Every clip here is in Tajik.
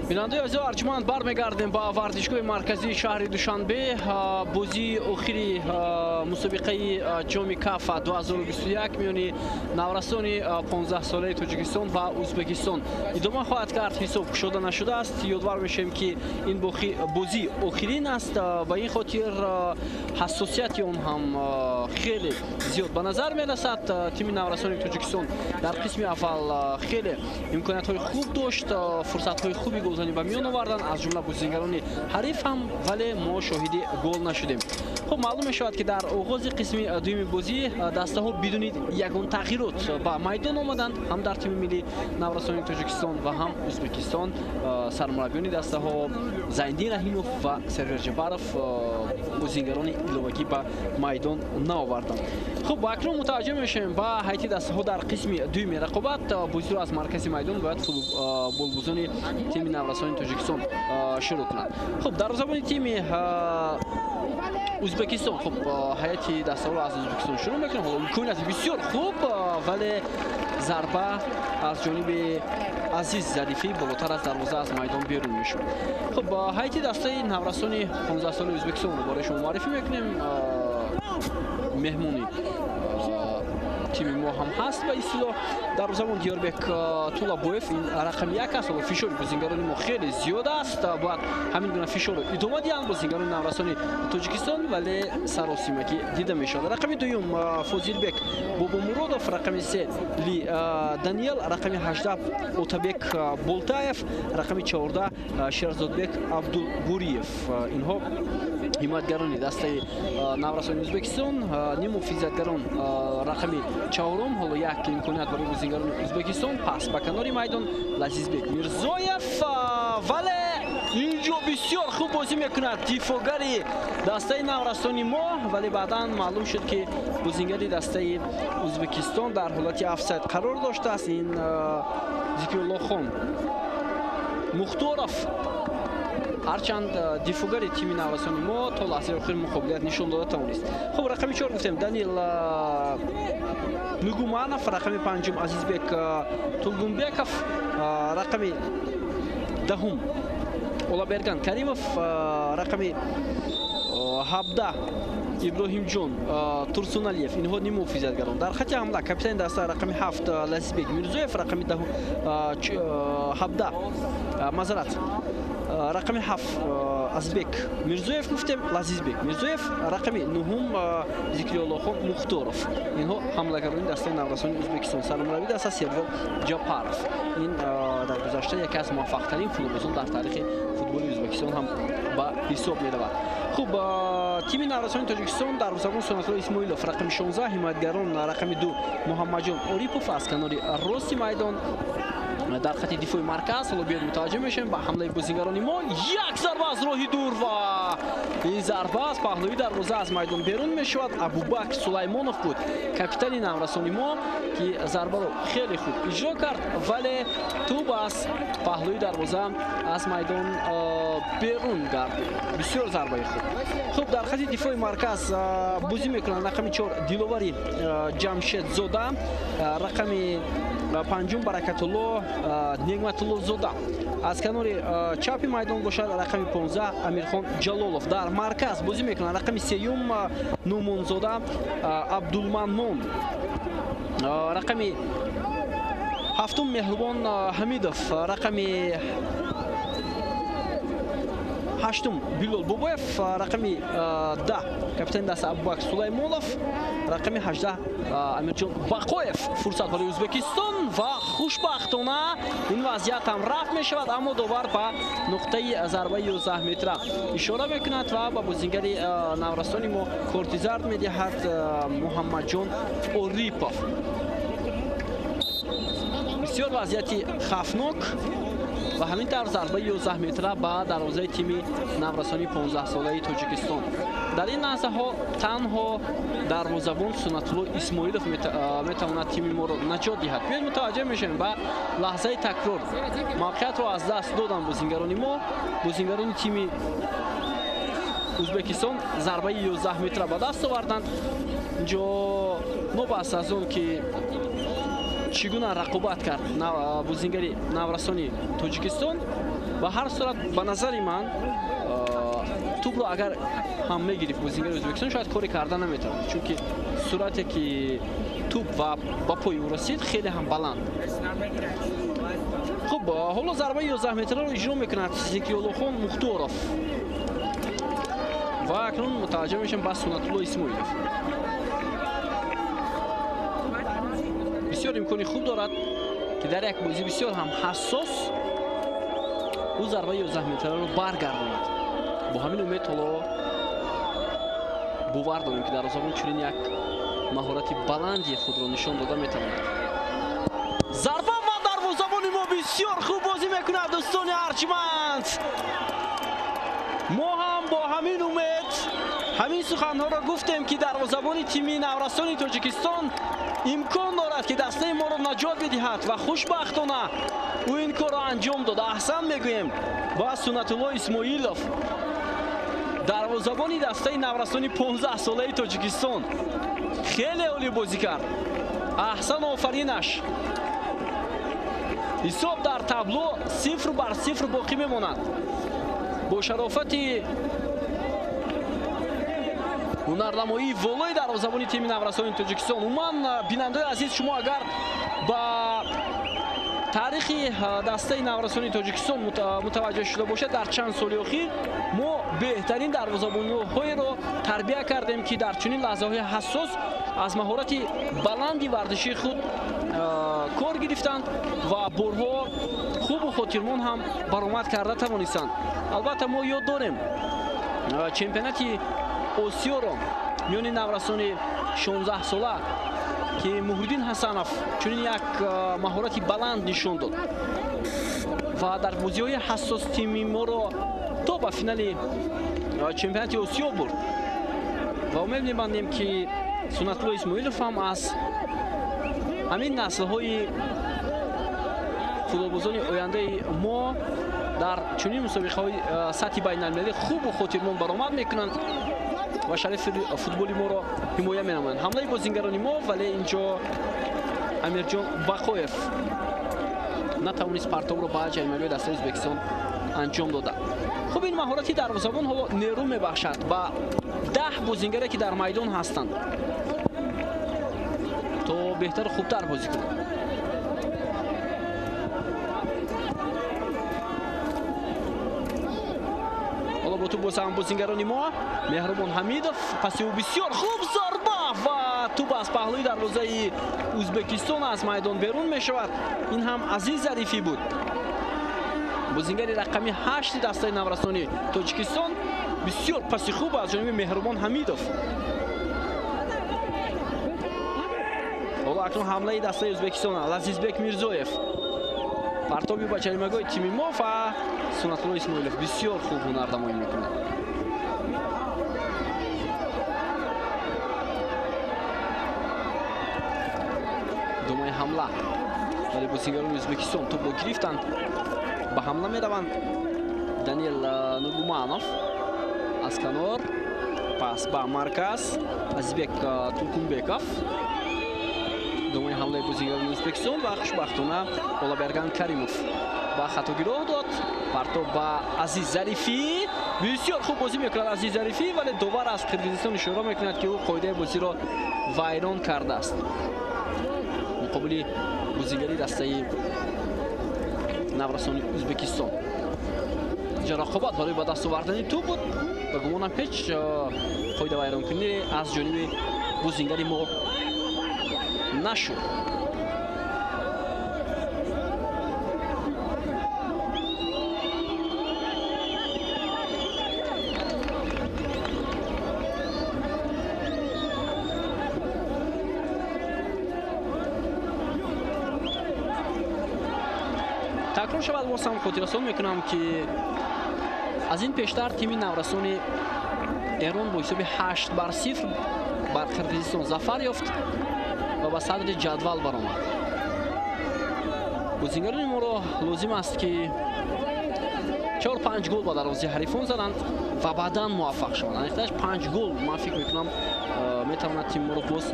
Бинандаи азиз арҷманд, бармегардем ба варзишгоҳи марказии шаҳри Душанбе. Бозии охири мусобиқаи ҷоми Кафа 2021 миёни наврасони 15-солаи Тоҷикистон ва Ӯзбекистон идома хоҳад кард. Ҳисоб кушода нашудааст. Ёдвар мешавем, ки ин бозӣ охирин аст. Ба ин хотир ҳассосияти он ҳам хеле зиёд ба назар мерасад. Тими наврасони Тоҷикистон дар қисми аввал хеле имкониятҳои хуб дошт, фурсатҳои хуби голзанӣ ба миён овардан, аз ҷумла бозигарони ҳариф ҳам, вале мо шоҳиди гол нашудем. Хуб, маълум мешавад, ки дар оғози қисми дуюми бозӣ дастаҳо бидуни ягон тағйирот ба майдон омаданд. Ҳам дар тими миллии наврасони Тоҷикистон ва ҳам Ӯзбекистон сармураббиёни дастаҳо Зайниддин Раҳимов ва Сервер Ҷабаров бозигарони иловагӣ ба майдон наоварданд. Хуб, акнун мутаваҷҷеҳ мешавем ба ҳайати дастаҳо дар қисми дуюми рақобат. Бозиро аз маркази майдон бояд футболбозони тими наврасони Тоҷикистон шурӯъ кунанд. Хуб, дарвозабони тими Ӯзбекистон, хуб, ҳайати дастаҳоро аз Ӯзбекистон шурӯъ мекунем. Ҳоло имконияти бисёр хуб, вале зарба аз ҷониби Азиз Зарифӣ болотар аз дарвоза аз майдон берун мешуд. Хуб, ҳайати дастаи наврасони 15-солаи Ӯзбекистонро барои шумо муаррифӣ мекунем. Меҳмони тими мо ҳам ҳаст ба истилоҳ. Дарвозабон Диёрбек Тулабоев, ин рақами 1 аст. Ҳоло фишори бозигарони мо хеле зиёд аст. Бояд ҳамин гуна фишорро идома диҳанд бозигарони наврасони Тоҷикистон, вале саросимагӣ дида мешавад. Рақами дуюм Фозилбек Бобомуродов, рақами 3 Ли Даниел, рақами 18 Отабек Болтаев, рақами 14 Шерзодбек Абдулбуриев. Инҳо ҳимоятгарони дастаи наврасони Ӯзбекистон. Ниммуҳофизатгарон рақами 4, ҳоло як имконият барои бозигарони Ӯзбекистон, пас ба канори майдон Лазизбек Мирзоев, вале инҷо бисёр хуб бозӣ мекунад дифоъгари дастаи наврасони мо, вале баъдан маълум шуд, ки бозигари дастаи Ӯзбекистон дар ҳолати офсайд қарор доштааст. Ин Зикруллохон Мухторов. Ҳарчанд дифоъгари тими наврасони мо то лаҳзаи охир муқобилият нишон дода тавонист. Хуб, рақами 4 гуфтем Данил Нугуманов, рақами 5 Азизбек Тулгунбеков, рақами 10 Олаберган Каримов, рақами 17 Иброҳимҷон Турсуналиев. Инҳо ниммуҳофизатгарон. Дар хати ҳамла капитани даста рақами 7 Лазизбек Мирзоев, рақами 17, мазарат, рақами 7 Азизбек Мирзоев гуфтем, Лазизбек Мирзоев, рақами 9 Зикруллохон Мухторов. Инҳо ҳамлагарони дастаи наврасони Ӯзбекистон. Сармураббии даста Сервер Ҷапаров. Ин дар гузашта яке аз муваффақтарин футболбозон дар таърихи футболи Ӯзбекистон ҳам ба ҳисоб меравад. Хуб, тими наврасони Тоҷикистон дарвозабон Сунатулло Исмоилов, рақами 16, ҳимоятгарон рақами 2 Муҳаммадҷон Орипов аз канори рости майдон. Дар хати дифои марказ ҳоло биёд мутаваҷҷеҳ мешавем ба ҳамлаи бозигарони мо. Як зарба аз роҳи дур ва ин зарба аз паҳлӯи дарвоза аз майдон берун мешавад. Абубакр Сулаймонов буд капитани наврасони мо, ки зарбаро хеле хуб иҷро кард, вале тӯб аз паҳлӯи дарвоза аз майдон берун гардид. Бисёр зарбаи хуб. Хуб, дар хати дифои марказ бозӣ мекунанд рақами 4 Диловари Ҷамшедзода, рақами 5 Баракатулло Негматуллозода. Аз канори чапи майдон бошад рақами 15 Амирхон Ҷалолов. Дар марказ бозӣ мекунанд рақами 3 Нумонзода Абдулманнон, рақами 7 Меҳрубон Ҳамидов, рақами 8 Билол Бобоев, рақами 10 капитани даста Абубакр Сулаймонов, рақами 18 Амирҷон Бақоев. Фурсат барои Ӯзбекистон ва хушбахтона ин вазъият ҳам рафт мешавад, аммо довар ба нуқтаи зарбаи 11 метра ишора мекунад ва ба бозигари наврасони мо корти зард медиҳад Муҳаммадҷон Орипов. Бисёр вазъияти хавфнок ва ҳамин тавр зарбаи 11 метра ба дарвозаи тими наврасони 15-солаи Тоҷикистон. Дар ин лаҳзаҳо танҳо дарвозабон Сунатулло Исмоилов метавонад тими моро наҷот диҳад. Биёед мутаваҷҷеҳ мешавем ба лаҳзаи такрор. Мавқеиятро аз даст доданд бозигарони мо. Бозигарони тими Ӯзбекистон зарбаи 11 метра ба даст оварданд. Инҷо нобаст аз он ки чӣ гуна рақобат кард бозигари наврасони Тоҷикистон, Ба ҳар сурат, ба назари ман, тӯбро агар ҳам мегирифт бозингари Ӯзбекистон, шояд коре карда наметавонист, чунки сурате ки тӯб ва ба пои ӯ расид хеле ҳам баланд. Хуб, ҳоло зарбаи 11 метраро иҷро мекунад Зикриёллохон Мухторов ва акнун мутаваҷҷеҳ мешавем ба Суннатулло Исмоилов. Бисёр имкони хуб дорад, ки дар як бозӣ бисёр ҳам ҳассос ӯ зарбаи 11 метраро баргардонад. Бо ҳамин умед ҳоло бовар дорем, ки дарвозабон чунин як маҳорати баланди худро нишон дода метавонад. Зарба ва дарвозабони мо бисёр хуб бозӣ мекунад, дӯстони арҷманд. Мо ҳам бо ҳамин умед ҳамин суханҳоро гуфтем, ки дарвозабони тими наврасони Тоҷикистон имкон дорад, ки дастаи моро наҷот бидиҳад ва хушбахтона ӯ ин корро анҷом дод. Аҳсан мегӯем ба Суннатулло Исмоилов, дарвозабони дастаи наврасони 15 солаи Тоҷикистон. Хеле олӣ бозӣ кард. Аҳсан, офаринаш. Ҳисоб дар табло 0-0 боқӣ мемонад. Бо шарофати ҳунарнамоии волои дарвозабони тими наврасони Тоҷикистон. Умуман, бинандаои азиз, шумо агар ба таърихи дастаи наврасони Тоҷикистон мутаваҷҷеҳ шуда бошад, дар чанд соли охир мо беҳтарин дарвозабонҳоеро тарбия кардем, ки дар чунин лаҳзаҳои ҳассос аз маҳорати баланди варзишии худ кор гирифтанд ва борҳо хубу хотирмон ҳам баромад карда тавонистанд. Албатта, мо ёд дорем чемпионати Осиёро миёни наврасони 16 сола, ки Муҳриддин Ҳасанов чунин як маҳорати баланд нишон дод ва дар бозиҳои ҳассос тими моро то ба финали чемпионати Осиё бурд. Ва умед мебандем, ки Суннатулло Исмоилов ҳам аз ҳамин наслҳои футболбозони ояндаи мо дар чунин мусобиқаҳои сатҳи байналмилалӣ хубу хотирмон баромад мекунанд ва шарафи футболи моро ҳимоя менамоянд. Ҳамлаи бозингарони мо, вале инҷо Амирҷон Бақоев натавонист партобро ба ҷаримагоҳи дастаи Ӯзбекистон анҷом дода. Хуб, ин маҳорати дарвозабон ҳоло нерӯ мебахшад ба 10 бозингаре, ки дар майдон ҳастанд, то беҳтару хубтар бозӣ кунанд. Ҳоло бо тӯб боз ҳам бозингарони мо. Меҳрубон Ҳамидов паси ӯ бисёр хуб зарба ва тӯб аз паҳлӯи дарвозаи Ӯзбекистон аз майдон берун мешавад. Ин ҳам Азиз Зарифӣ буд, бозингари рақами 8 дастаи наврасони Тоҷикистон. Бисёр паси хуб аз ҷониби Меҳрубон Ҳамидов. Ҳоло акнун ҳамлаи дастаи Ӯзбекистон. Лазизбек Мирзоев партоби ба ҷаримагоҳи тими мо ва Суннатулло Исмоилов бисёр хуб ҳунарнамоӣ мекунад. Думаи ҳамла, вале бозингарони Ӯзбекистон тӯбро гирифтанд, ба ҳамла мераванд. Даниел Нугуманов аз канор пас ба марказ, Азизбек Тулкунбеков. Думаи ҳамлаи бозингарони Ӯзбекистон ва хушбахтона Олаберган Каримов ба хатогироҳ дод. Партоб ба Азиз Зарифӣ. Бисёр хуб бозӣ мекунад Азиз Зарифӣ, вале довар аз Қирғизистон ишора мекунад, ки ӯ қоидаи бозиро вайрон кардааст муқобили бозигари дастаи наврасони Ӯзбекистон. Инҷо рақобат барои ба даст овардани тӯб буд ва гумонам ҳеҷ қоида вайронкунӣ аз ҷониби бозингари мо нашуд. Такрор шавад, боз ҳам хотиррасон мекунам, ки аз ин пештар тими наврасони Эрон бо ҳисоби 8-0 бар Қирғизистон зафар ёфт ва ба садри ҷадвал баромад. Бозингарони моро лозим аст, ки 4-5 гол ба дарвозаи ҳарифон заданд ва баъдан муваффақ шаванд. Аниқтараш 5 гол, ман фикр мекунам, метавонад тими моро боз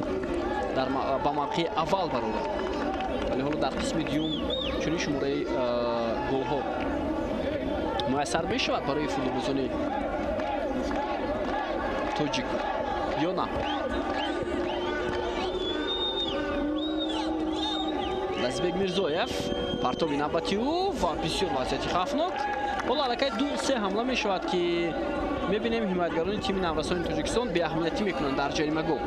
ба мавқеи аввал барорад. Вале ҳоло дар қисми дуюм чунин шумораи голҳо Муяссар мешавад барои футболбозони тоҷик ё на? Лазизбек Мирзоев, партоби навбати ӯ ва бисёр вазъияти хавфнок. Ҳоло аллакай 2-3 ҳамла мешавад, ки мебинем ҳимоятгарони тими наврасони Тоҷикистон беаҳамиятӣ мекунанд дар ҷаримагоҳ.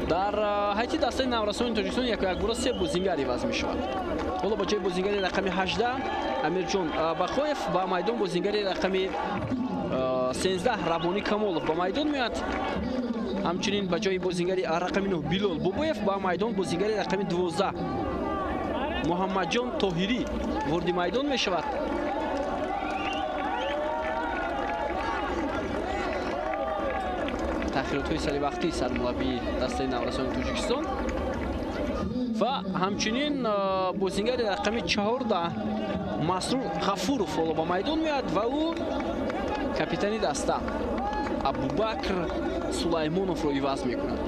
Дар ҳайати дастаи наврасони Тоҷикистон яку якбора 3 бозингар иваз мешавад. Ҳоло ба ҷои бозингари рақами 18 Амирҷон Бақоев ба майдон бозингари рақами 13 Рабонӣ Камолов ба майдон меояд. Ҳамчунин ба ҷои бозингари рақами 9 Билол Бобоев ба майдон бозингари рақами 12 Муҳаммадҷон Тоҳирӣ вориди майдон мешавад. Таъхиротҳои саривақтии сармураббии дастаи наврасони Тоҷикистон ва ҳамчунин бозингари рақами 14 Масрур Ғафуров ҳоло ба майдон меояд ва ӯ капитани даста Абубакр Сулаймоновро иваз мекунад.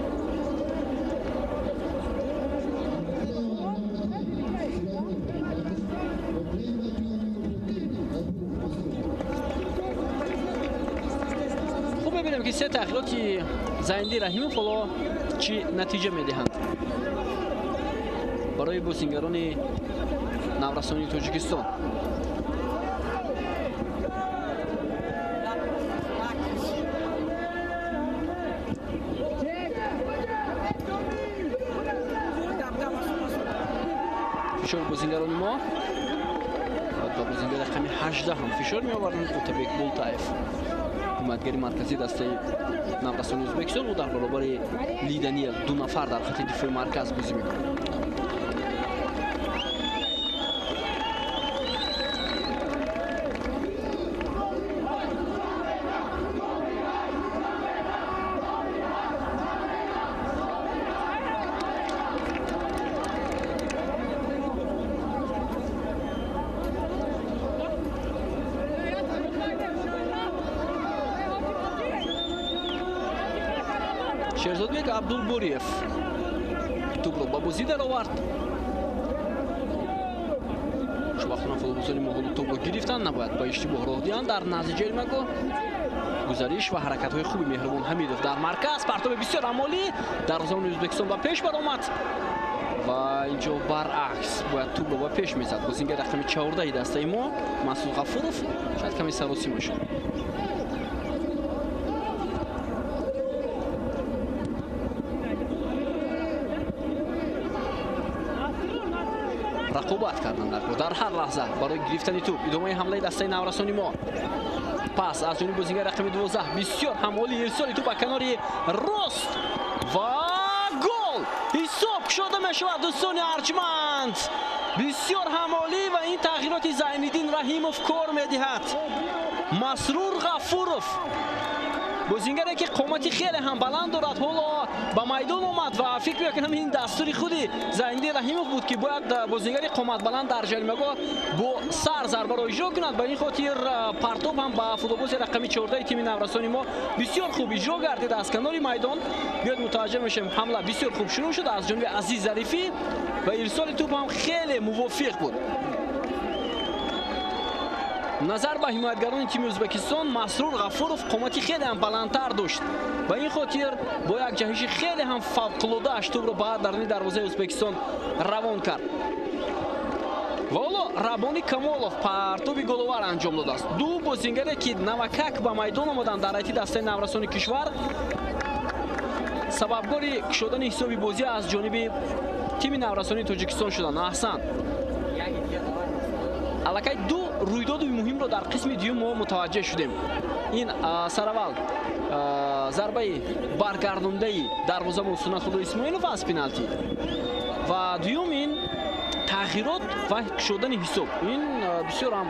Хуб, мебинем, ки се тағйироти Зайниддин Раҳимов ҳоло чӣ натиҷа медиҳанд барои бозингарони наврасони Тоҷикистон. Фишори бозингарони мо ба бозингари рақами 18 ҳам фишор меоварданд. Отабек Болтаев, ҳимоятгари марказии дастаи наврасони Ӯзбекистон, ӯ дар баробари Ли Даниел 2 нафар дар хати дифои марказ бозӣ мекунад. Шерзодбек Абдулбориев тӯбро ба бозӣ даровард. Хушбахтона футболбозони мо ҳоло тӯбро гирифтанд, набояд ба иштибоҳ роҳ диҳанд. Дар назди ҷаримагоҳ гузариш ва ҳаракатҳои хуби Меҳрубон Ҳамидов дар марказ, партоби бисёр амолӣ, дарвозабони Ӯзбекистон ба пеш баромад ва инҷо баръакс бояд тӯбро ба пеш мезад. Бозингари рақами 14 дастаи мо Масуд Ғафуров шояд каме саросима шуд. Рақобат карданд дар ҳар лаҳза барои гирифтани тӯб. Идомаи ҳамлаи дастаи наврасони мо. Пас аз ҷониби бозингари рақами 12 бисёр ҳам олӣ ирсоли тӯб ба канори рост ва гол! Ҳисоб кушода мешавад, дӯстони арҷманд. Бисёр ҳам олӣ ва ин тағйироти Зайниддин Раҳимов кор медиҳад. Масрур Ғафуров, бозингаре ки қомати хеле ҳам баланд дорад, ҳоло ба майдон омад ва фикр мекунам ин дастури худи Зайниддин Раҳимов буд, ки бояд бозингари қоматбаланд дар ҷаримагоҳ бо сар зарбаро иҷро кунад. Ба ин хотир партоб ҳам ба футболбози рақами 14 тими наврасони мо бисёр хуб иҷро гардид аз канори майдон. Биёед мутаваҷҷеҳ мешавем, ҳамла бисёр хуб шурӯъ шуд аз ҷониби Азиз Зарифӣ ва ирсоли тӯб ҳам хеле мувофиқ буд. Назар ба ҳимоятгарони тими Ӯзбекистон, Масрур Ғафуров қомати хеле ҳам баландтар дошт. Ба ин хотир бо як ҷаҳиши хеле ҳам фавқулодааш тӯбро ба даруни дарвозаи Ӯзбекистон равон кард. Ва ҳоло Рабонӣ Камолов партоби головар анҷом додааст. Ду бозингаре ки навакак ба майдон омаданд дар ҳайати дастаи наврасони кишвар, сабабгори кушодани ҳисоби бозӣ аз ҷониби тими наврасони Тоҷикистон шуданд. Аҳсан, аллакай ду рӯйдоди муҳимро дар қисми дуюм мо мутаваҷҷеҳ шудем. Ин сараввал зарбаи баргардондаи дарвозабон Суннатулло Исмоилов аз пеналти ва дуюм ин тағйирот ва кушодани ҳисоб. Ин бисёр ҳам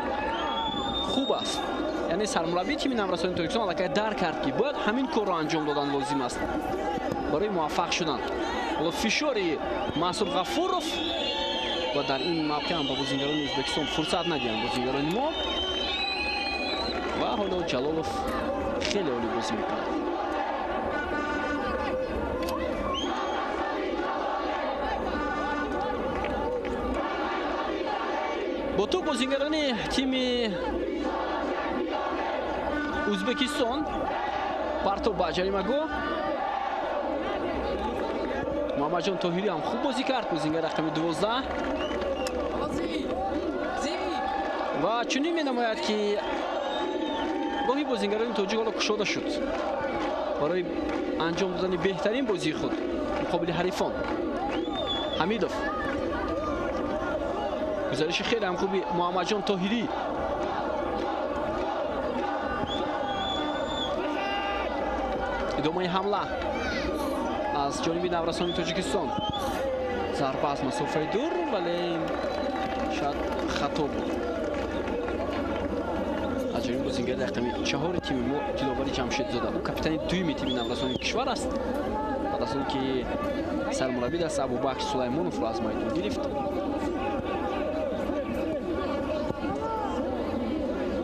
хуб аст. Яъне сармураббии тими наврасони Тоҷикистон аллакай дарк кард, ки бояд ҳамин корро анҷом додан лозим аст барои муваффақ шудан. Ҳоло фишори Масур Ғафуров ва дар ин мавқеъ ҳам ба бозингарони Ӯзбекистон фурсат надиҳанд бозингарони мо. Ва ҳоло Ҷалолов хеле олӣ бозӣ мекунад. Бозингарони тими Ӯзбекистон. Партов ба ҷаримагоҳ. Муҳаммадҷон Тоҳирӣ ҳам хуб бозӣ кард, бозингар рақами 12. Ва чунин менамояд, ки роҳи бозингарони тоҷик ҳоло кушода шуд барои анҷом додани беҳтарин бозии худ муқобили ҳарифон. Ҳамидов. Гузариши хеле ҳам хуби Муҳаммадҷон Тоҳирӣ. Идомаи ҳамла аз ҷониби наврасони Тоҷикистон. Зарба аз масофаи дур, вале шояд хато буд. Аз ҷониби бозингари рақами 4 тими мо Диловари Ҷамшедзода. Ӯ капитани дуюми тими наврасони кишвар аст. Баъд аз он ки сармураббӣ даст Абубакр Сулаймоновро аз майдон гирифт,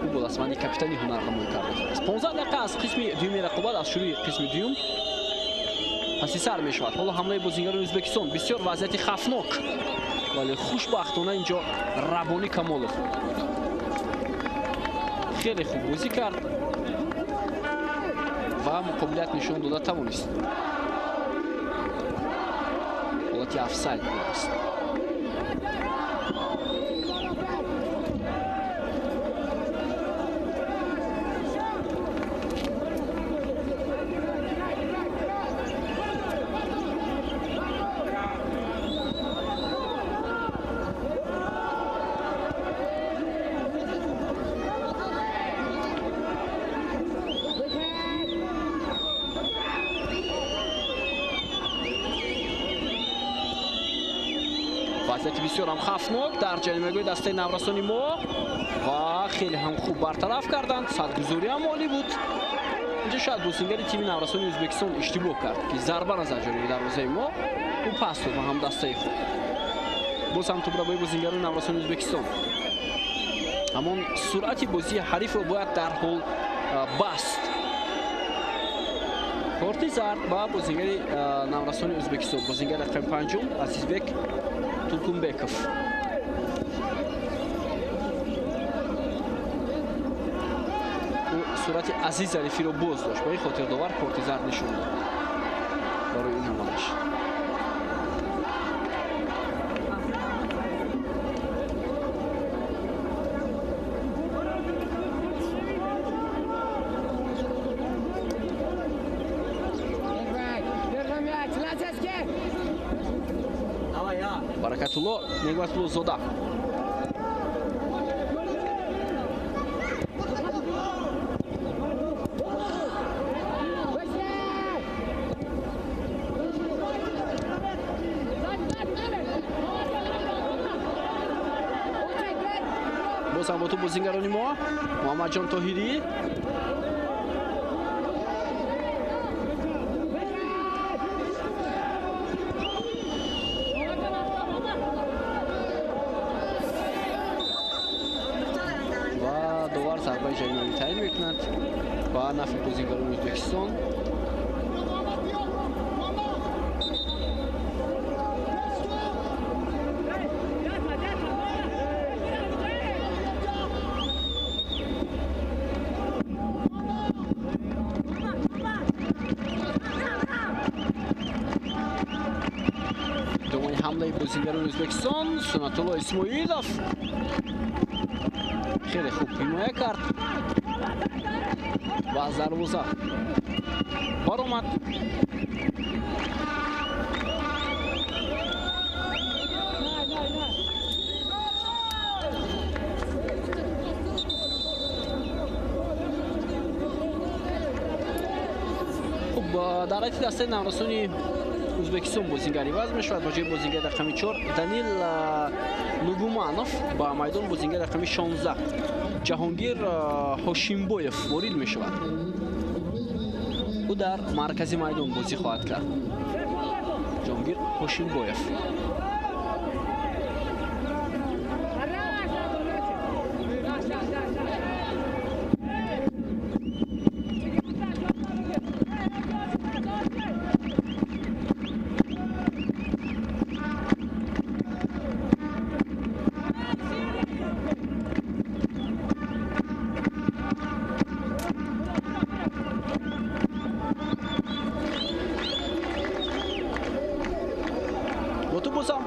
ӯ бо дастбанди капитани ҳунарнамоӣ кардааст. 15 дақиқа аз қисми дуюми рақобат, аз шурӯи қисми дуюм паси сар мешавад. Ҳоло ҳамлаи бозингарони Ӯзбекистон, бисёр вазъияти хавфнок, вале хушбахтона инҷо Рабонӣ Камолов хеле хуб бозӣ кард ва муқобилият нишон дода тавонист. Ҳолати офсайд будааст. Вазъияти бисёр ҳам хавфнок дар ҷаримагоҳи дастаи наврасони мо ва хеле ҳам хуб бартараф карданд. Садгузорӣ ҳам олӣ буд. Инҷо шояд бозингари тими наврасони Ӯзбекистон иштибоҳ кард, ки зарба назад ҷониби дарвозаи мо, ӯ пас дод ба ҳамдастаи худ. Боз ҳам тӯбрабои бозингарони наврасони Ӯзбекистон. Ҳамон суръати бозии ҳарифро бояд дарҳол баст. Корти зард ба бозингари наврасони Ӯзбекистон, бозингари рақами 5 Азизбек Туркунбеков. Ӯ суръати Азиз Зарифиро боз дошт, ба ин хотир довар корти зард нишон дод барои ин ҳамлааш. Баракатулло Неъматуллозода. Боз ҳам бо тӯб бозингарони мо Муҳаммадҷон Тоҳирӣ. Зарбаи ҷаримавӣ таъин мекунад ба нафъи бозингарони Ӯзбекистон. Идомаи ҳамлаи бозингарони Ӯзбекистон. Сунатулло Исмоилов хеле хуб ҳимоя кард ва аз дарвоза баромад. Хуб, дар ҳайати дастаи наврасони Ӯзбекистон бозингар иваз мешавад. Ба ҷои бозингари рақами 4 Данил Нугуманов ба майдон бозингари рақами 16 Ҷаҳонгир Ҳошимбоев ворид мешавад. Ӯ дар маркази майдон бозӣ хоҳад кард. Ҷаҳонгир Ҳошимбоев.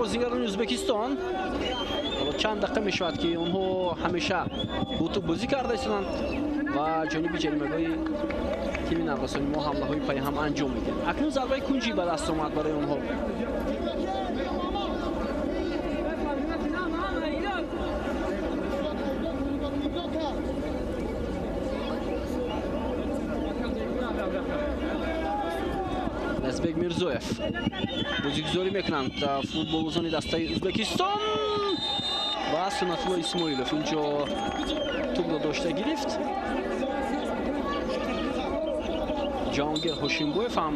бозигарони Ӯзбекистон. Ҳоло чанд дақиқа мешавад, ки онҳо ҳамеша бо тӯб бозӣ карда истоданд ва ҷониби ҷаримагоҳи тими наврасони мо ҳамлаҳои пайҳам анҷом медиҳанд. Акнун зарбаи кунҷӣ ба даст омад барои онҳо. Лазбек Мирзоев бозигузорӣ мекунанд футболбозони дастаи Ӯзбекистон ва Сунатулло Исмоилов инҷо тӯбро дошта гирифт. Ҷаҳонгир Ҳошимбоев ҳам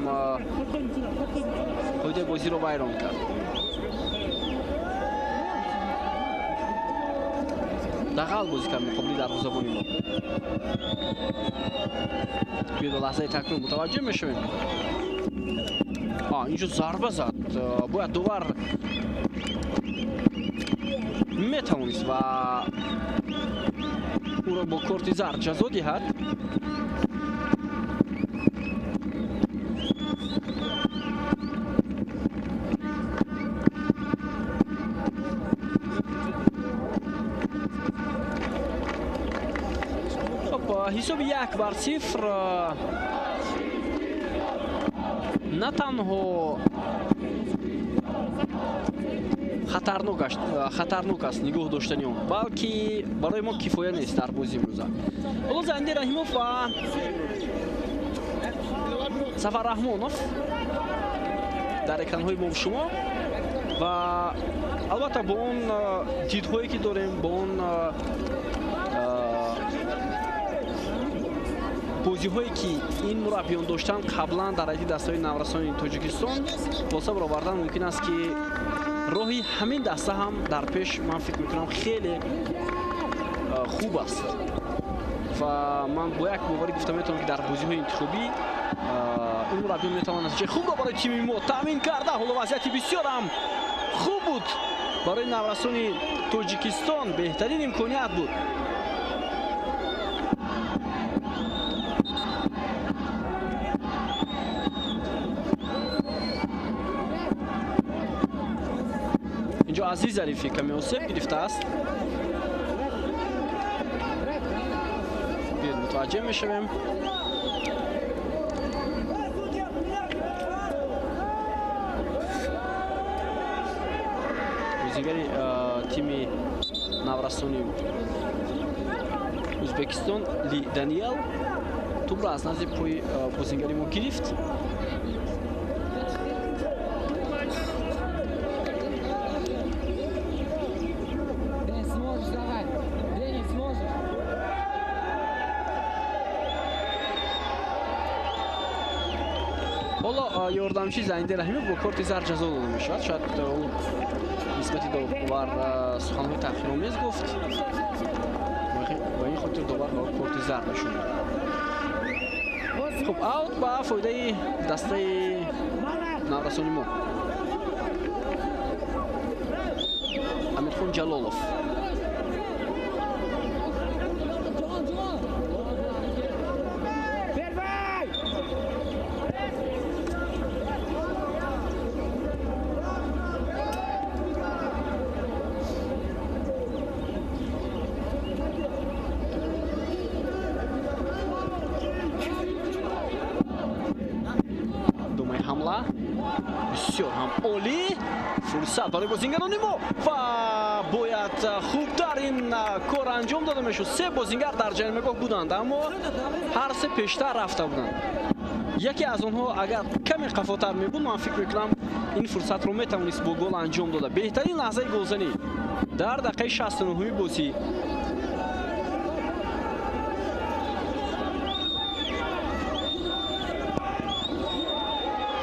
қоидаи бозиро вайрон кард. Дағал бозӣ кард муқобили дарвозабони мо. Биё ба лаҳзаи такрор мутаваҷҷеҳ мешавем. Инҷо зарба зад. Бояд довар метавонист ва ӯро бо корти зард ҷазо диҳад. Хоб, ҳисоби 1-0 на танҳо хатарнок аст нигоҳ доштани он, балки барои мо кифоя нест дар бозии имрӯза. Ҳоло Зайниддин Раҳимов ва Сафар Раҳмонов дар экранҳои мо шумо ва албатта бо он дидҳое ки дорем, бо он бозиҳое ки ин мураббиён доштанд қаблан дар ҳайати дастаҳои наврасони Тоҷикистон, хулоса баровардан мумкин аст, ки роҳи ҳамин даста ҳам дар пеш, ман фикр мекунам, хеле хуб аст ва ман бо як боварӣ гуфта метавонам, ки дар бозиҳои интихобӣ ин мураббиён метавонанд натиҷаи хубро барои тими мо таъмин карда. Ҳоло вазъияти бисёр ҳам хуб буд барои наврасони Тоҷикистон, беҳтарин имконият буд. Инҷо Азиз Зарифӣ каме осеб гирифтааст. Биёед мутаваҷҷеҳ мешавем. Бозигари тими наврасони Ӯзбекистон Ли Даниел тӯбро аз назди пои бозигари мо гирифт. Ҳоло ёрдамчи Зайниддин Раҳимов бо корти зард ҷазо дода мешавад. Шояд ӯ нисбати довар суханҳои таҳқиромез гуфт, ба ин хотир довар ба корти зард нишон дод. Хуб, аут ба фоидаи дастаи наврасони мо. Амирхон Ҷалолов. Бисёр ҳам олӣ фурсат барои бозингарони мо ва бояд хубтар ин кор анҷом дода мешуд. Се бозингар дар ҷаримагоҳ буданд, аммо ҳар се пештар рафта буданд. Яке аз онҳо агар каме қафотар мебуд, ман фикр мекунам, ин фурсатро метавонист бо гол анҷом дода. Беҳтарин лаҳзаи голзанӣ дар дақиқаи 69-уми бозӣ.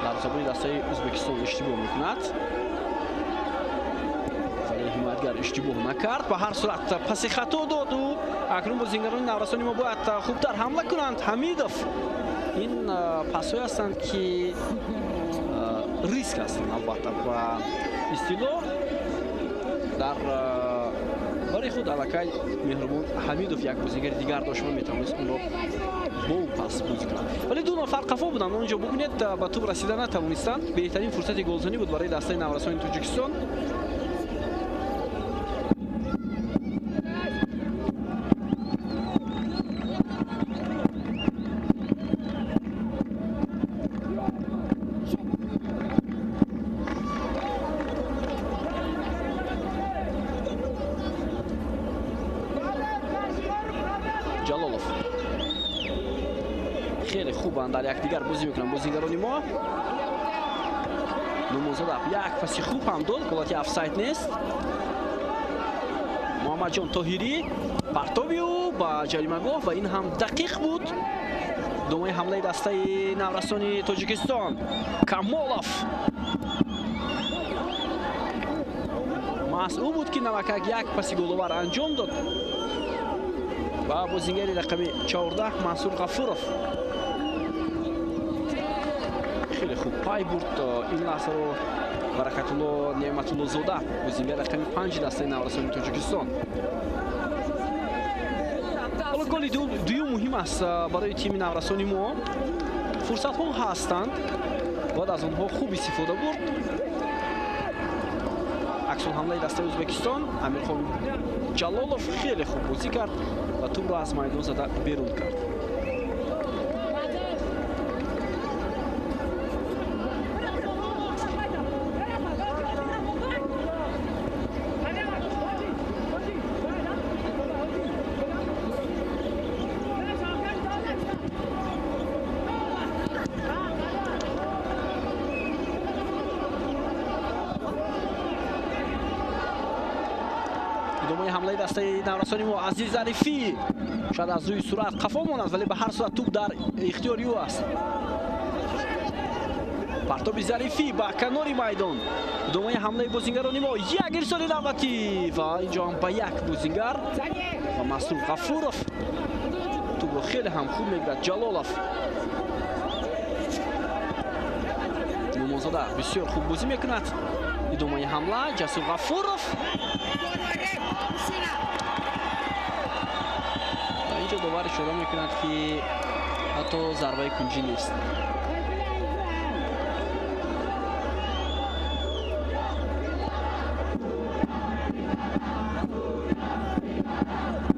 Дарвозабони дастаи Ӯзбекистон иштибоҳ мекунад, вале ҳимоятгар иштибоҳ накард. Ба ҳар сурат паси хато дод ӯ. Акнун бозингарони наврасони мо бояд хубтар ҳамла кунанд. Ҳамидов, ин пасҳое ҳастанд, ки риск ҳастанд, албатта ба истилоҳ дар барои худ аллакай Меҳрубон Ҳамидов як бозигари дигар дошт ва метавонист онро бо ӯ пас бозӣ кунад. Вале ду нафар қафо буданд, онҷо бубинед, ба тӯб расида натавонистанд. Беҳтарин фурсати голзанӣ буд барои дастаи наврасони Тоҷикистон. Хеле хубанд, дар якдигар бозӣ мекунанд бозигарони мо. Нумонзода як паси хуб ҳам дод, ҳолати офсайд нест. Муҳаммадҷон Тоҳирӣ, партоби ӯ ба ҷаримагоҳ ва ин ҳам дақиқ буд. Идомаи ҳамлаи дастаи наврасони Тоҷикистон. Камолов маҳз ӯ буд, ки навакак як паси головар анҷом дод ва бозингари рақами 14 Мансур Ғафуров хеле хуб пай бурд ин лаҳзаро. Баракатулло Неъматуллозода, бозингари рақами 5 дастаи наврасони Тоҷикистон. Ҳоло голи дуюм муҳим аст барои тими наврасони мо. Фурсатҳо ҳастанд, бояд аз онҳо хуб истифода бурд. Аксулҳамлаи дастаи Ӯзбекистон, Амирхон Ҷалолов хеле хуб бозӣ кард ва тӯбро аз майдон зада берун кард. Идомаи ҳамлаи дастаи наврасони мо. Азиз Зарифӣ шояд аз рӯи суръат қафо монад, вале ба ҳар сурат тӯб дар ихтиёри ӯ аст. Партоби Зарифӣ ба канори майдон. Идомаи ҳамлаи бозингарони мо. Як ирсоли навбатӣ ва инҷо ҳам ба як бозингар ва Масрур Ғафуров тӯбро хеле ҳам хуб мегирад. Ҷалолов, Нумонзода бисёр хуб бозӣ мекунад. Идомаи ҳамла, Ҷасур Ғафуров. Ва инҷо довар ишора мекунад, ки ҳатто зарбаи кунҷӣ нест.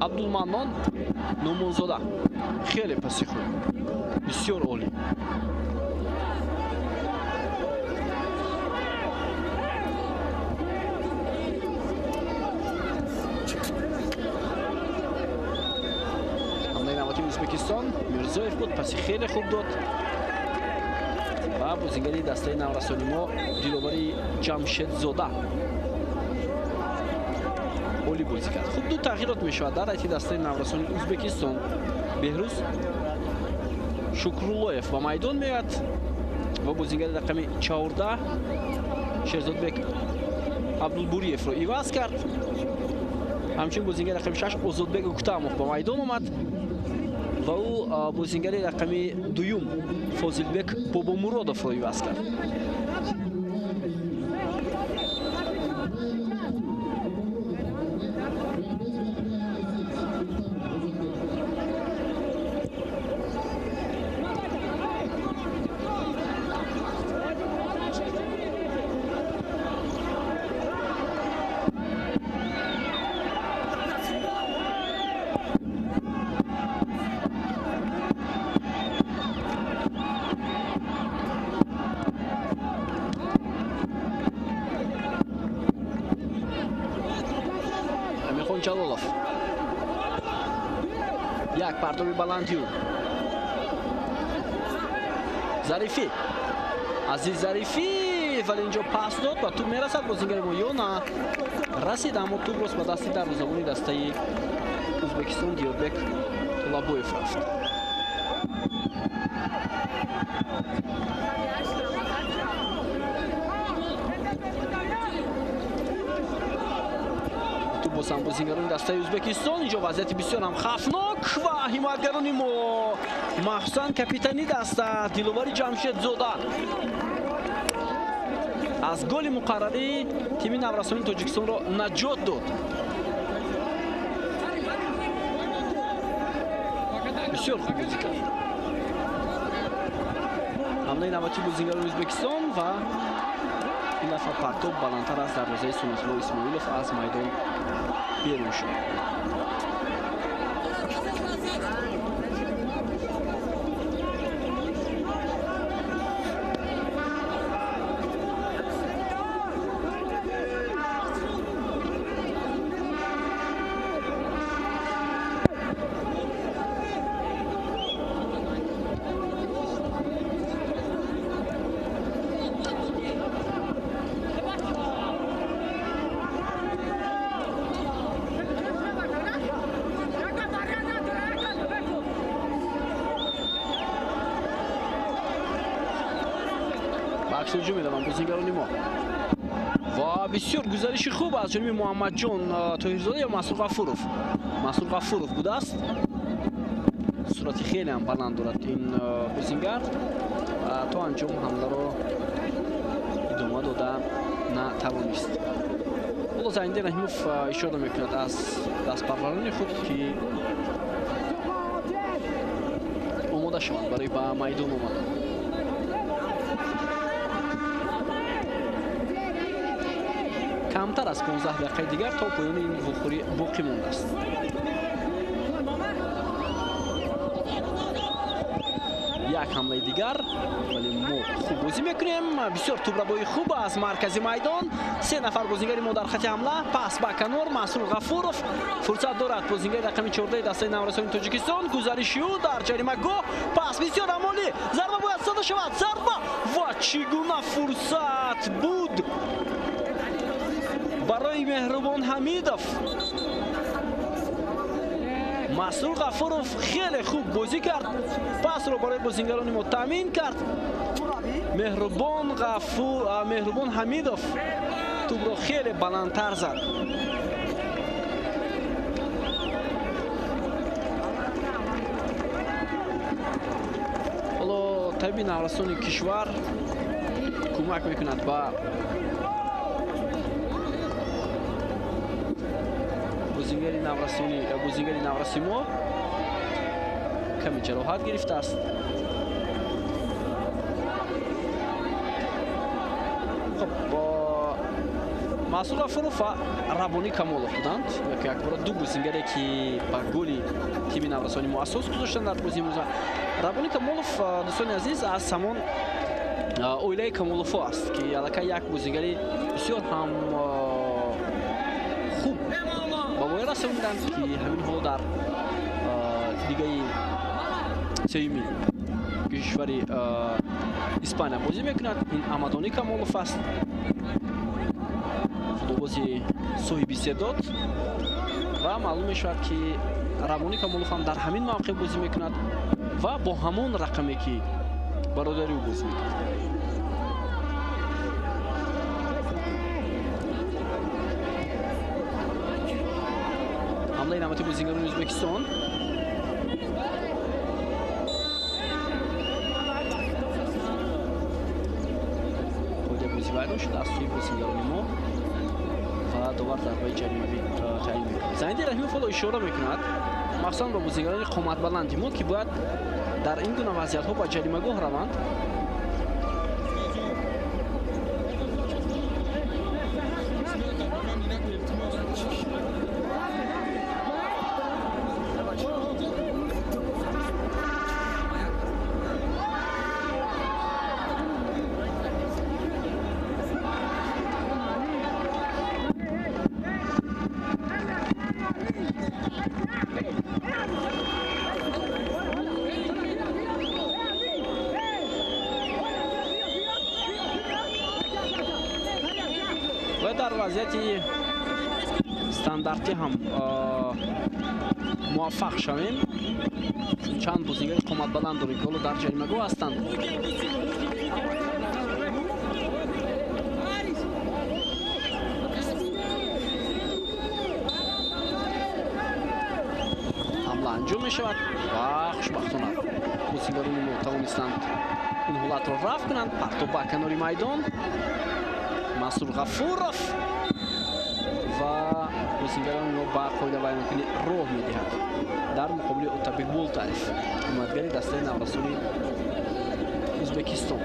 Абдулманнон Нумонзода хеле паси хуб, бисёр олӣ. Ӯзбекистон, Мирзоев буд, паси хеле хуб дод ва бозингари дастаи наврасони мо Диловари Ҷамшедзода олӣ бозӣ кард. Хуб, ду тағйирот мешавад дар ҳайати дастаи наврасони Ӯзбекистон. Беҳрӯз Шукруллоев ба майдон меояд ва бозингари рақами 14 Шерзодбек Абдулбуриевро иваз кард. Ҳамчунин бозингари рақами 6 Озодбек Уктамов ба майдон омад ва ӯ бозингари рақами дуюм Фозилбек Бобомуродовро иваз кард. Ҷалолов як партоби баландию Зарифӣ, Азиз Зарифӣ, вале инҷо пас дод ва тӯб мерасад бозингари мо ё на расид, аммо тӯб рост ба дасти дарвозабони дастаи Ӯзбекистон Диёрбек Тулабоев рафт. Бозам бозингарони дастаи Ӯзбекистон. Инҷо вазъияти бисёр ҳам хавфнок ва ҳимоятгарони мо, махсусан капитани даста Диловари Ҷамшедзода аз голи муқаррарӣ тими наврасони Тоҷикистонро наҷот дод. Бисёр хуб бозӣ кард. Ҳамлаи навбатии бозингарони Ӯзбекистон ва ин дафъа партоб баландтар аз дарвозаи Сунатулло Исмоилов аз майдон берун шуд. акси ҳуҷум мераванд бозингарони мо. Ва бисёр гузариши хуб аз ҷониби Муҳаммадҷон Тоҳирзода ё Масрур Ғафуров. Масрур Ғафуров будааст. Сурати хеле ҳам баланд дорад ин бозингар ва то анҷом ҳамларо идома дода натавонист. Ҳоло Зайниддин Раҳимов ишора мекунад аз дастпарварони худ, ки омода шаванд барои ба майдон омадан. Камтар аз 15 дақиқаи дигар то поёни ин вохӯрӣ боқӣ мондааст. Як ҳамлаи дигар, вале мо хуб бозӣ мекунем. Бисёр тӯбрабои хуб аз маркази майдон. Се нафар бозингари мо дар хати ҳамла. Пас ба канор Масрур Ғафуров. Фурсат дорад бозингари рақами 14 дастаи наврасони Тоҷикистон. Гузариши ӯ дар ҷаримагоҳ. Пас бисёр амолӣ. Зарба бояд зада шавад. Зарба! Ва чӣ гуна фурсат буд барои Меҳрубон Ҳамидов. Масрур Ғафуров хеле хуб бозӣ кард. Пасро барои бозингарони мо таъмин кард. Меҳрубон Ҳамидов тӯбро хеле баландтар зад. Ҳоло табиби наврасони кишвар кӯмак мекунад ба бозингари навраси мо. Каме ҷароҳат гирифтааст. Хуб, Масрур Ғафуров ва Рабонӣ Камолов буданд. Якбора ду бозингаре, ки ба голи тими наврасони мо асос гузоштанд дар бозии имрӯза. Рабонӣ Камолов, дӯстони азиз, аз ҳамон оилаи Камоловҳо аст, ки аллакай як бозингари бисёр ҳам хуб ба воя расонданд, ки ҳамин ҳоло дар лигаи сеюми кишвари Испания бозӣ мекунад. Ин Амадонӣ Камолов аст, футболбози соҳиби истеъдод, ва маълум мешавад, ки Рабонӣ Камолов ҳам дар ҳамин мавқеъ бозӣ мекунад ва бо ҳамон рақаме, ки бародари ӯ бозӣ мекунад. Ҳамлаи навбати бозингарони Ӯзбекистон. Қоидаи бозӣ вайрон шуд аз сӯи бозингарони мо ва довар зарбаи ҷаримавӣ таъин мекунад. Зайниддин Раҳимов ҳоло ишора мекунад махсусан ба бозингарони қоматбаланди мо, ки бояд дар ин гуна вазъиятҳо ба ҷаримагоҳ раванд. Дар вазъияти стандартӣ ҳам муваффақ шавем, чун чанд бозингари қоматбаланд дорем, ки ҳоло дар ҷаримагоҳ ҳастанд. Ҳамла анҷом мешавад ва хушбахтона бозингарони мо тавонистанд ин ҳолатро рафъ кунанд. Партоб ба канори майдон. Масрур Ғафуров ва бозингарони мо ба қоидавайронкунӣ роҳ медиҳанд дар муқобили Отабек Болтаев, ҳимоятгари дастаи наврасони Ӯзбекистон.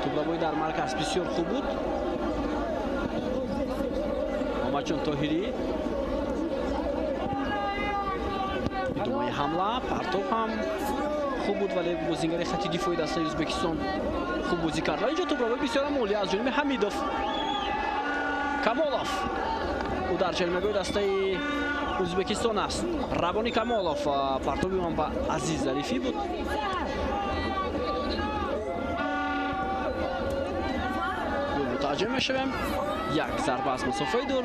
Тӯбрабоӣ дар марказ бисёр хуб буд. Муҳаммадҷон Тоҳирӣ. Идомаи ҳамла, партоб ҳам хуб буд, вале бозингари хати дифои дастаи Ӯзбекистон хуб бозӣ кард. Ва инҷо тӯбравӣ бисёр олӣ аз ҷониби Ҳамидов. Камолов. Ӯ дар ҷаримагоҳи дастаи Ӯзбекистон аст. Рабони Камолов, партоби он ба Азиз Зарифӣ буд. Мутаваҷҷеҳ мешавем. Як зарба аз масофаи дур.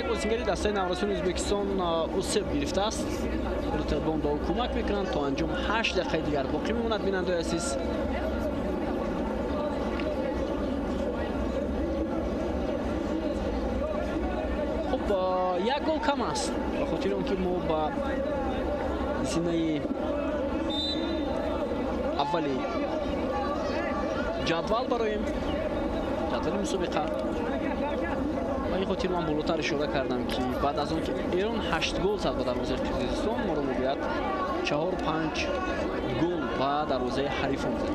Як бозингари дастаи наврасони Ӯзбекистон усеб гирифтааст. Рутабон ба ӯ кӯмак мекунанд. То анҷом 8 дақиқаи дигар боқӣ мемонад, бинандаои азиз. Хуб, як гол кам аст, ба хотири он ки мо ба зинаи аввали ҷадвал бароем, ҷадвали мусобиқа. Ба ин хотир ман болотар ишора кардам, ки баъд аз он ки Эрон 8 гол зад ба дарвозаи Қирғизистон, моро мебояд 4-5 гол ба дарвозаи ҳарифон зад.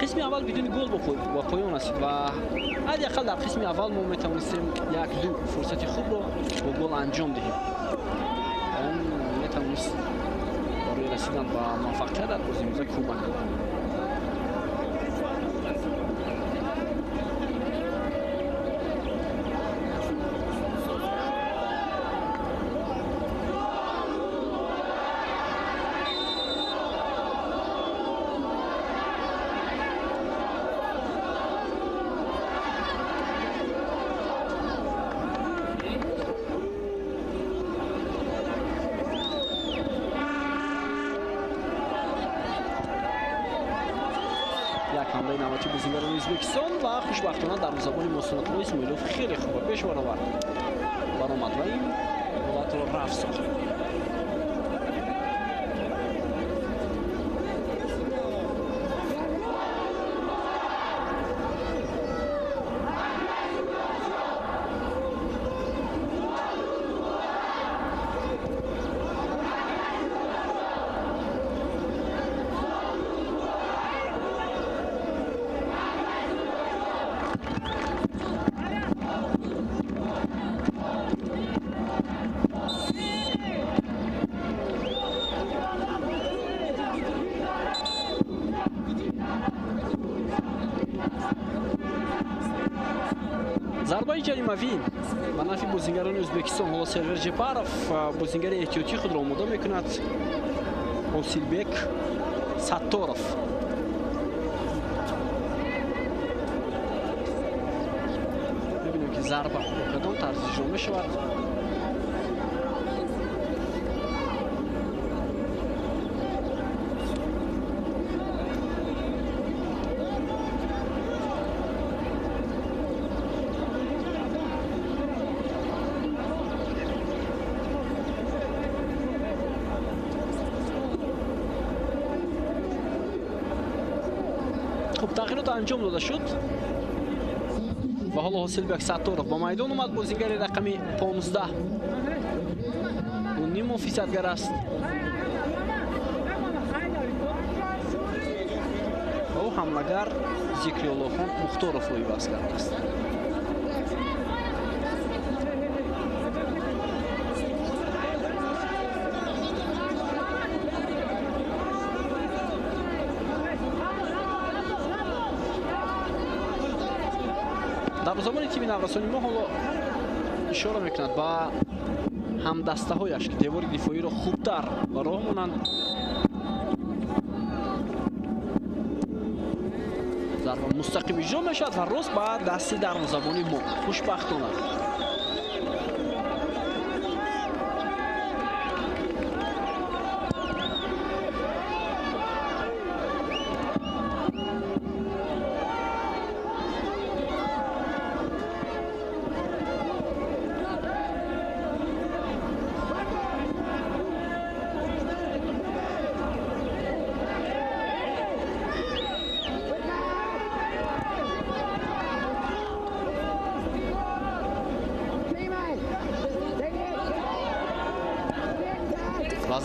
Қисми аввал бидуни гол ба поён расид ва ҳадди ақал дар қисми аввал мо метавонистем 1-2 фурсати хубро бо гол анҷом диҳем. Он метавонист барои расидан ба муваффақият дар бозии имрӯза кӯмак кунад. Ҳамлаи навбатии бозингарони Ӯзбекистон ва хушбахтона дарвозабони Мосунатулло Исмоилов хеле хуб ба пеш баровард баромад ва ин ҳолатро рафт сохт. Зарбаи ҷаримавӣ ба нафи бозингарони Ӯзбекистон. Ҳоло Сервер Ҷепаров бозингари эҳтиётии худро омода мекунад. Осилбек Сатторов. Мебинем, ки зарба бо кадом тарз иҷро мешавад. Хуб, тағйирот анҷом дода шуд ва ҳоло Ҳосилбек Сатторов ба майдон омад. Бозингари рақами 15, ӯ ниммуҳофизатгар аст ва ӯ ҳамлагар Зикриуллохон Мухторовро иваз кардааст. Дарвозабони тими наврасони мо ҳоло Ишора мекунад ба ҳамдастаҳояш, ки девори дифоиро хубтар ба роҳ монанд. Зарба мустақим иҷро мешавад ва рост ба дасти дарвозабони мо. Хушбахтона.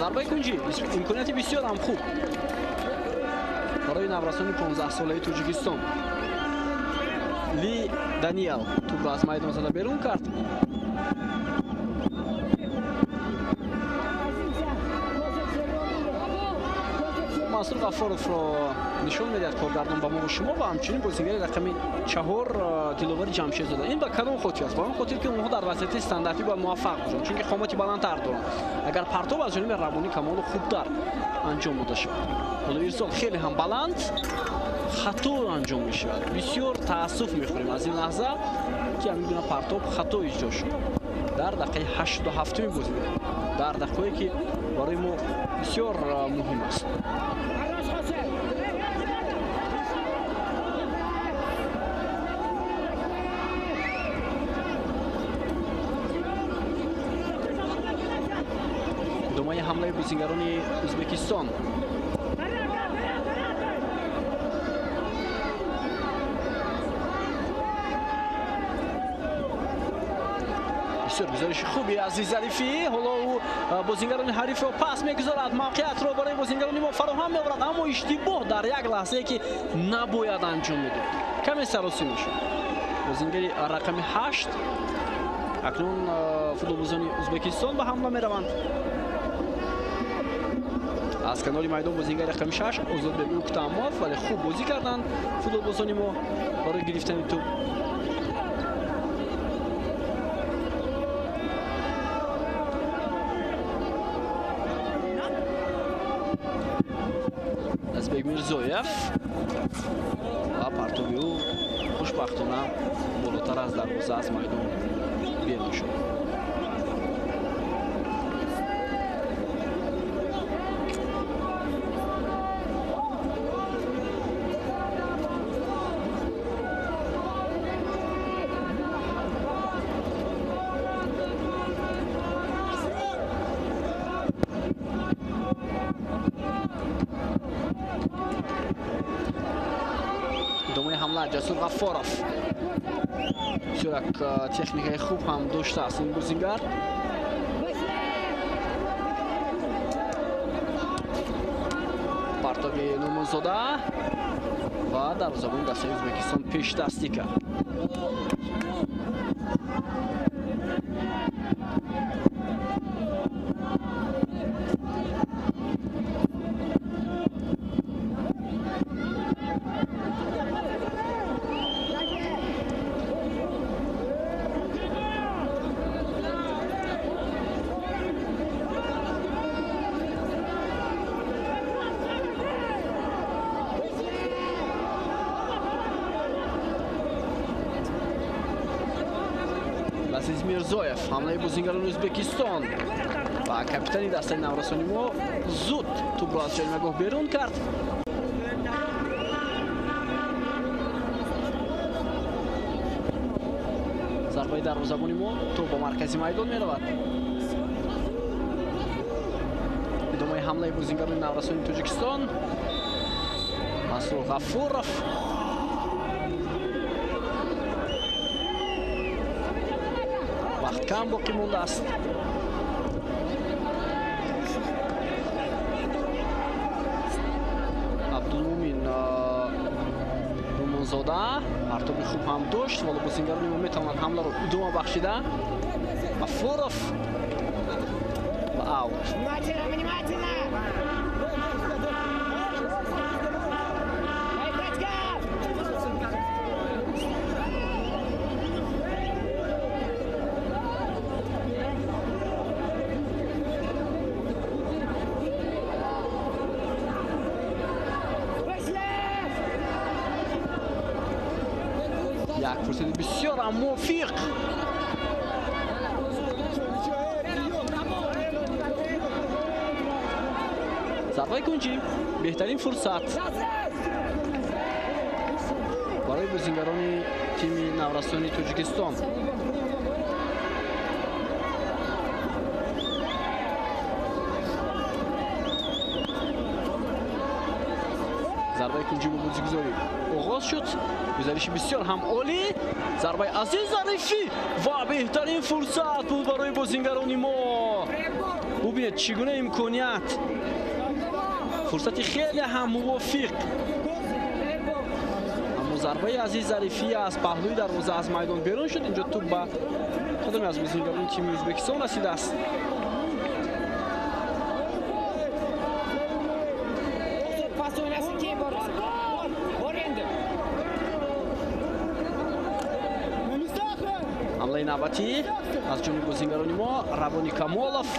Зарбаи кунҷӣ имконияти бисёр ҳам хуб барои наврасони 15-солаи Тоҷикистон. Ли Даниэл тӯбро аз майдон зада берун кард. Мансур Ғаффоровро нишон медиҳад коргардон ба мо шумо ва ҳамчунин бозингари рақами 4 Диловари Ҷамшедзода. Ин ба кадом хотир аст? Ба он хотир ки онҳо дар вазъияти стандартӣ бояд муваффақ бошанд, чунки қомати баландтар доранд. Агар партов аз ҷониби Раббонӣ Камолов хубтар анҷом дода шавад. Ҳоло ирсол хеле ҳам баланд, хато анҷом мешавад. Бисёр таассуф мехӯрем аз ин лаҳза, ки ҳамин гуна партов хато иҷро шуд дар дақиқаи 87-уми бозӣ, дар дақиқае ки барои мо бисёр муҳим аст. Идомаи ҳамлаи бозингарони Ӯзбекистон. Бисёр гузариши хуби Азиз Зарифӣ. Ҳоло ӯ бозингарони ҳарифро пас мегузорад, мавқеиятро барои бозингарони мо фароҳам меорад, аммо иштибоҳ дар як лаҳзае ки набояд анҷом медод. Каме саросӣ мешуд. Бозингари рақами 8. Акнун футболбозони Ӯзбекистон ба ҳамла мераванд. Аз канори майдон бозингари рақами 6 Озодбек Уктамов, вале хуб бозӣ карданд футболбозони мо барои гирифтани тӯб. Азбек Мирзоев ва партови ӯ хушбахтона болотар аз дарвоза аз майдон берун шуд. Ҷасур Ғаффоров бисёр як техникаи хуб ҳам доштааст ин бозингар. Партоби Нумонзода ва дарвозабони дастаи Ӯзбекистон пешдастӣ кард. Азиз Мирзоев, ҳамлаи бозингарони Ӯзбекистон ва капитани дастаи наврасони мо зуд тӯбро аз ҷаримагоҳ берун кард. Зарбаи дарвозабони мо тӯб ба маркази майдон меравад. Идомаи ҳамлаи бозингарони наврасони Тоҷикистон. Мансур Ғафуров вақт кам боқӣ мондааст. Абдулмумин Румонзода партоби хуб ҳам дошт, вале бозингарони мо метавонанд ҳамларо идома бахшида. Ғафуров ва аут. Як фурсати бисёр ҳам мувофиқ. Зарбаи кунҷӣ беҳтарин фурсат барои бозингарони тими наврасони Тоҷикистон. Зарбаи кунҷӣ бо бозигузорӣ оғоз шуд. Гузариши бисёр ҳам олӣ. Зарбаи Азиз Зарифӣ ва беҳтарин фурсат буд барои бозингарони мо. Бубинед чӣ гуна имконият. Фурсати хеле ҳам мувофиқ. Аммо зарбаи Азиз Зарифӣ аз паҳлӯи дарвоза аз майдон берун шуд. Инҷо тӯп ба кадоме аз бозингарони тими Ӯзбекистон расидааст. Ҳамлаи навбатӣ аз ҷониби бозингарони мо. Равони Камолов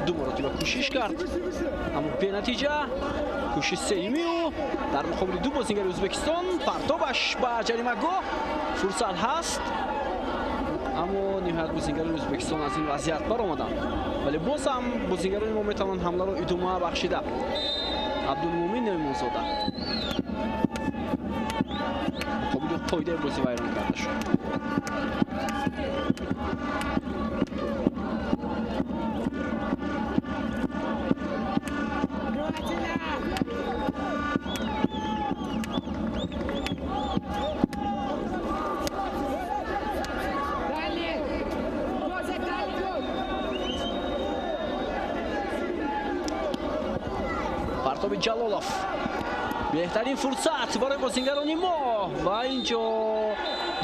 ду маротиба кӯшиш кард, аммо бенатиҷа. Кӯшиши сеюми ӯ дар муқобили ду бозингари Ӯзбекистон. Партобаш ба ҷаримагоҳ, фурсат ҳаст, аммо ниҳоят бозингарони Ӯзбекистон аз ин вазъият баромаданд. Вале боз ҳам бозингарони мо метавонанд ҳамларо идома бахшида. Абдулмумин Неъмонзода муқобили қоидаи бозӣ вайрон карда шуд. Партоби Ҷалолов беҳтарин фурсат барои бозингарони мо ва инҷо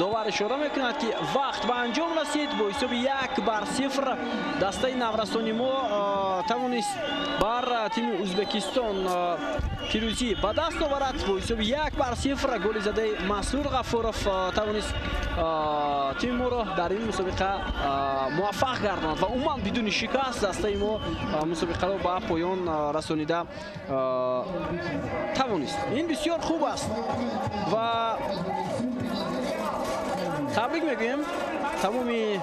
довар ишора мекунад, ки вақт ба анҷом расид. Бо ҳисоби 1-0 дастаи наврасони мо тавонист бар тими Ӯзбекистон пирӯзӣ ба даст оварад. Бо ҳисоби 1-0 голи задаи Масрур Ғафуров тавонист тими моро дар ин мусобиқа муваффақ гардонад ва умуман бидуни шикаст дастаи мо мусобиқаро ба поён расонида тавонист. Ин бисёр хуб аст ва табрик мегӯем тамоми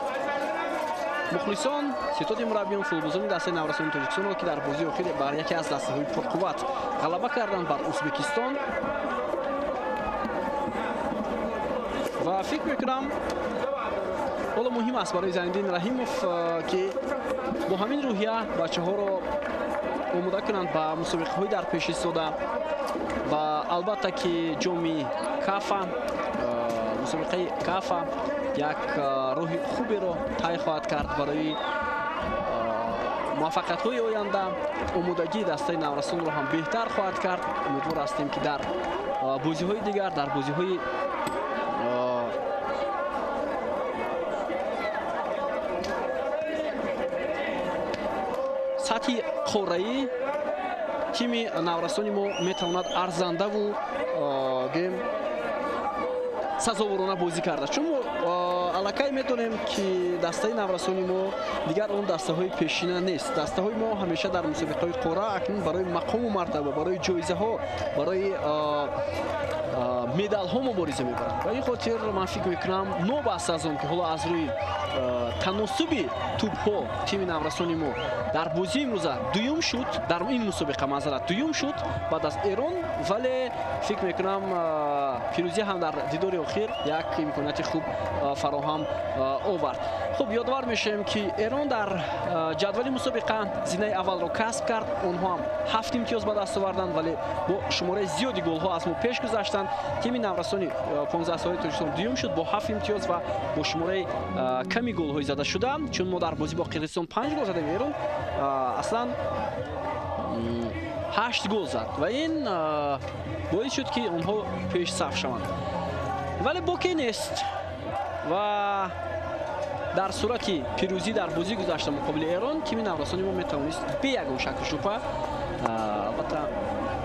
мухлисон, ситоди мураббиён, футболбозони дастаи наврасони Тоҷикистонро, ки дар бозии охир бар яке аз дастаҳои пурқувват ғалаба карданд бар Ӯзбекистон. Ва фикр мекунам ҳоло муҳим аст барои Зайниддин Раҳимов, ки бо ҳамин рӯҳия бачаҳоро омода кунанд ба мусобиқаҳои дар пеш истода ва албатта ки ҷоми Кафа, мусобиқаи Кафа як роҳи хуберо тай хоҳад кард барои муваффақиятҳои оянда. Омодагии дастаи наврасонро ҳам беҳтар хоҳад кард. Умедвор ҳастем, ки дар бозиҳои дигар, дар бозиҳои сатҳи қораӣ тими наврасони мо метавонад арзандаву гӯем сазоворона бозӣ карда, чун мо аллакай медонем, ки дастаи наврасони мо дигар он дастаҳои пешина нест. Дастаҳои мо ҳамеша дар мусобиқаҳои қора акнун барои мақому мартаба, барои ҷоизаҳо, барои медалҳо мубориза мебаранд. Ба ин хотир ман фикр мекунам, нобаста аз он ки ҳоло аз рӯи таносуби тӯбҳо тими наврасони мо дар бозии имрӯза дуюм шуд, дар ин мусобиқа манзарат дуюм шуд баъд аз Эрон, вале фикр мекунам пирӯзӣ ҳам дар дидори охир як имконияти хуб фароҳам овард. Хуб, ёдовар мешавем, ки Эрон дар ҷадвали мусобиқа зинаи аввалро касб кард. Онҳо ҳам 7 имтиёз ба даст оварданд, вале бо шумораи зиёди голҳо аз мо пеш гузаштанд. Тими наврасони 15-солаи Тоҷикистон дуюм шуд бо 7 имтиёз ва бо шумораи ками голҳои зада шуда, чун мо дар бозӣ бо Қирғизистон 5 гол задем, Эрон аслан 8 гол зад ва ин боис шуд, ки онҳо пешсаф шаванд. Вале боке нест ва дар сурати пирӯзӣ дар бозӣ гузашта муқобили Эрон тими наврасони мо метавонист бе ягон шаку шубҳа албатта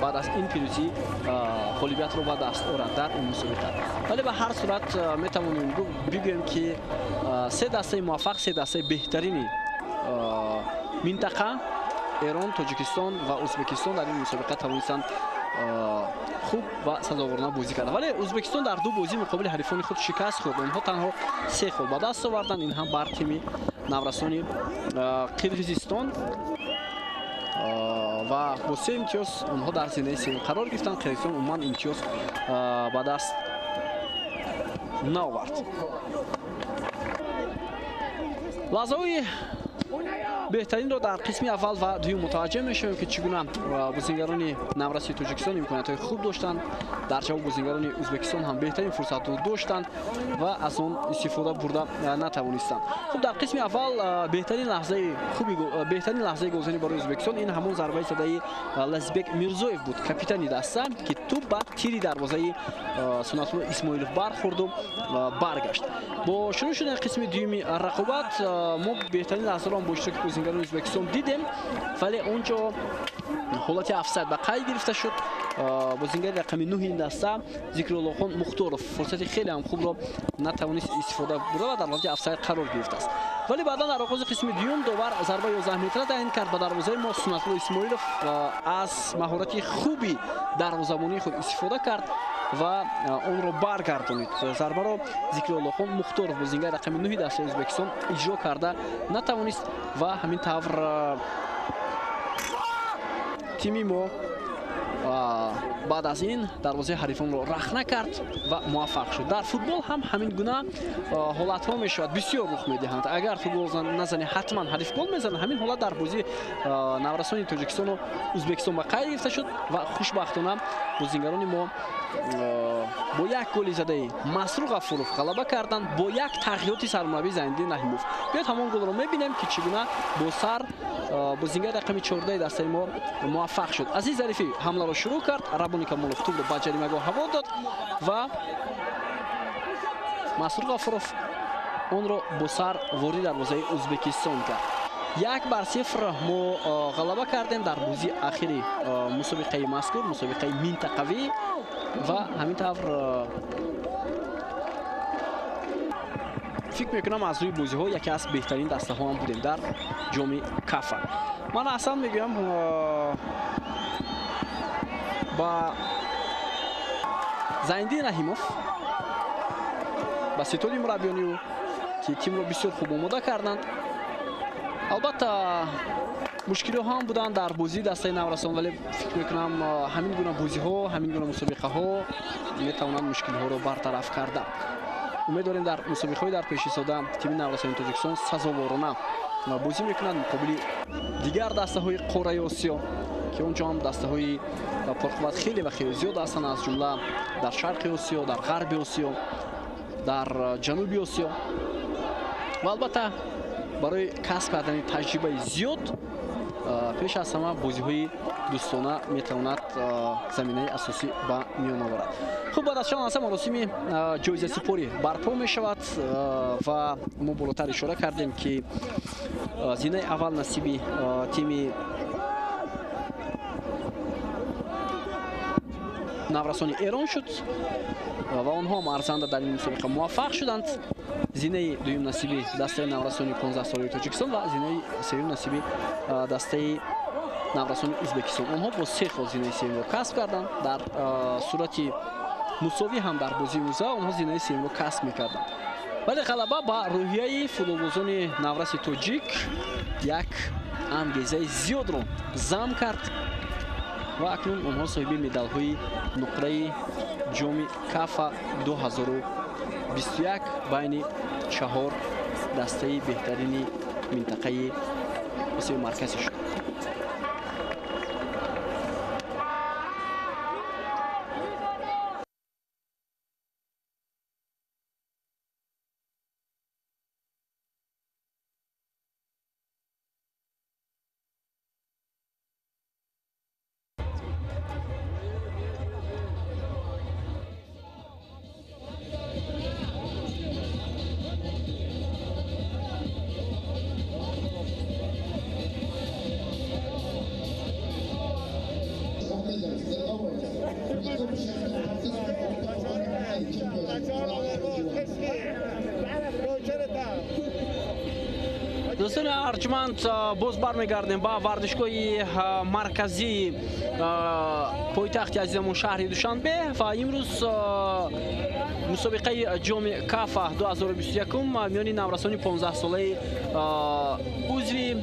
баъд аз ин пирӯзӣ ғолибиятро ба даст орад дар ин мусобиқа. Вале ба ҳар сурат метавонем бигӯем, ки се дастаи муваффақ, се дастаи беҳтарини минтақа Эрон, Тоҷикистон ва Ӯзбекистон дар ин мусобиқа тавонистанд Хуб ва сазоворона бозӣ кард. Вале Ӯзбекистон дар ду бозӣ муқобили ҳарифони худ шикаст хӯрд. Онҳо танҳо 3 хол ба даст оварданд. Ин ҳам бар тими наврасони Қирғизистон ва бо 3 имтиёз онҳо дар зинаи сеюм қарор гирифтанд. Қирғизистон умуман имтиёз ба даст наовард. Лаҳзаҳои беҳтаринро дар қисми аввал ва дуюм мутаваҷҷеҳ мешавем, ки чӣ гуна бозингарони навраси Тоҷикистон имкониятҳои хуб доштанд. Дар ҷавоб бозингарони Ӯзбекистон ҳам беҳтарин фурсатро доштанд ва аз он истифода бурда натавонистанд. Хуб, дар қисми аввал беҳтарин лаҳзаи голзанӣ барои Ӯзбекистон ин ҳамон зарбаи задаи Лазизбек Мирзоев буд, капитани даста, ки тӯб ба тири дарвозаи Сунатулло Исмоилов бархӯрду баргашт. Бо шурӯъ шудани қисми дуюми рақобат мо беҳтарин лаҳзаро бо иштироки бозингарони Ӯзбекистон дидем, вале он ҷо ҳолати афсайд ба қайд гирифта шуд. Бозингари рақами 9 ин даста Зикруллохон Мухторов фурсати хеле ҳам хубро натавонист истифода бурда ва дар ҳолати афсайд қарор гирифтааст. Вале баъдан дар оғози қисми дуюм довар зарбаи 11 метра таъин кард ба дарвозаи мо. Сунатулло Исмоилов аз маҳорати хуби дарвозабонии худ истифода кард ва онро баргардонид. Зарбаро Зикруллохон Мухторов, бозингари рақами 9 дастаи Ӯзбекистон, иҷро карда натавонист ва ҳамин тавр тими мо баъд аз ин дарвозаи ҳарифонро рахна кард ва муваффақ шуд. Дар футбол ҳам ҳамин гуна ҳолатҳо мешавад, бисёр рух медиҳанд. Агар ту гол назанӣ, ҳатман ҳариф гол мезанад. Ҳамин ҳолат дар бозии наврасони Тоҷикистону Ӯзбекистон ба қайд гирифта шуд ва хушбахтона бозингарони мо бо як голи задаи Масрур Ғафуров ғалаба карданд бо як тағйироти сармураббӣ Зайниддин Раҳимов. Биёед ҳамон голро мебинем, ки чӣ гуна бо сар бозингари рақами 14 дастаи мо муваффақ шуд. Азиз Зарифӣ ҳамларо шурӯъ кард, Рабони Камолов тӯбро ба ҷаримагоҳ ҳаво дод ва Масрур Ғафуров онро бо сар ворид дарвозаи Ӯзбекистон кард. 1-0 мо ғалаба кардем дар бозии ахири мусобиқаи мазкур, мусобиқаи минтақавӣ, ва ҳамин тавр фикр мекунам аз рӯи бозиҳо яке аз беҳтарин дастаҳо ҳам будем дар ҷоми Кафа. Ман аслан мегӯям ба Зайниддин Раҳимов, ба ситоди мураббиёни ӯ, ки тимро бисёр хуб омода карданд. Албатта мушкилиҳо ҳам буданд дар бозии дастаи наврасон, вале фикр мекунам ҳамин гуна бозиҳо, ҳамин гуна мусобиқаҳо метавонанд мушкилиҳоро бартараф карда. Умед дорем дар мусобиқаҳои дар пеш истода тими наврасони Тоҷикистон сазоворона бозӣ мекунанд муқобили дигар дастаҳои қораи Осиё, ки он ҷо ҳам дастаҳои пурқувват хеле ва хеле зиёд ҳастанд, аз ҷумла дар Шарқи Осиё, дар Ғарби Осиё, дар Ҷануби Осиё. Ва албатта барои касб кардани таҷрибаи зиёд пеш аз ҳама бозиҳои дӯстона метавонад заминаи асосӣ ба миён оварад. Хуб, баъд аз чанд лаҳза маросими ҷоизасупорӣ барпо мешавад ва мо болотар ишора кардем, ки зинаи аввал насиби тими наврасони Эрон шуд ва онҳо ҳам арзанда дар ин мусобиқа муваффақ шуданд. Зинаи дуюм насиби дастаи наврасони 15-солаи Тоҷикистон ва зинаи сеюм насиби дастаи наврасони Ӯзбекистон. Онҳо бо 3 хол зинаи сеюмро касб карданд. Дар сурати мусовӣ ҳам дар бозии имрӯза онҳо зинаи сеюмро касб мекарданд. Вале ғалаба ба рӯҳияи футболбозони навраси тоҷик як ангезаи зиёдро зам кард ва акнун онҳо соҳиби медалҳои нуқраи ҷоми Кафа 2021 байни 4 дастаи беҳтарини минтақаи Осиёи Марказӣ шуд. Дӯстони арҷманд, боз бармегардем ба варзишгоҳи марказии пойтахти азизамон шаҳри Душанбе ва имрӯз мусобиқаи ҷоми Кафа 2021 миёни наврасони 15-солаи узви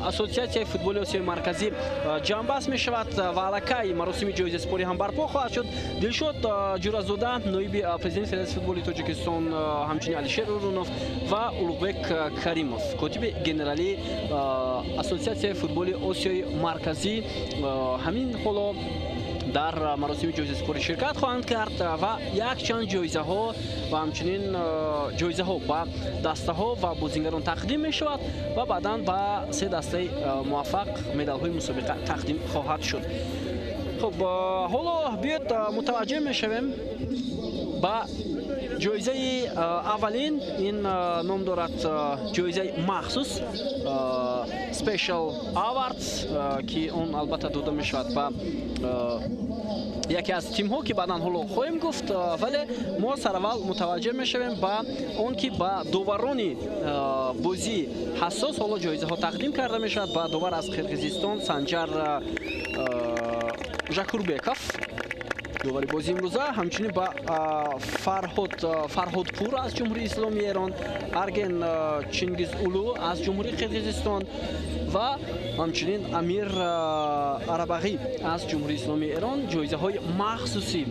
Ассотсиатсияи футболи Осиёи Марказӣ ҷамъбаст мешавад ва аллакай маросими ҷоизасупорӣ ҳам барпо хоҳад шуд. Дилшод Ҷӯразода, ноиби президенти Федератсияи футболи Тоҷикистон, ҳамчунин Алишер Урунов ва Улуғбек Каримов, котиби генералии Ассотсиатсияи футболи Осиёи Марказӣ, ҳамин ҳоло дар маросими ҷоизасупорӣ ширкат хоҳанд кард ва якчанд ҷоизаҳо ва ҳамчунин ҷоизаҳо ба дастаҳо ва бозингарон тақдим мешавад ва баъдан ба се дастаи муваффақ медалҳои мусобиқа тақдим хоҳад шуд. Хуб, ҳоло биёед мутаваҷҷеҳ мешавем ба ҷоизаи аввалин. Ин ном дорад ҷоизаи махсус Special Awards, ки он албатта дода мешавад ба яке аз тимҳо, ки баъдан ҳоло хоҳем гуфт, вале мо сараввал мутаваҷҷеҳ мешавем ба он ки ба доварони бозии ҳассос ҳоло ҷоизаҳо тақдим карда мешавад. Ба довар аз Қирғизистон Санҷар Жакурбеков, довари бозии имрӯза, ҳамчунин ба Фарҳодпур аз Ҷумҳурии Исломии Эрон, Арген Чингизулу аз Ҷумҳурии Қирғизистон ва ҳамчунин Амир Арабағӣ аз Ҷумҳурии Исломии Эрон ҷоизаҳои махсуси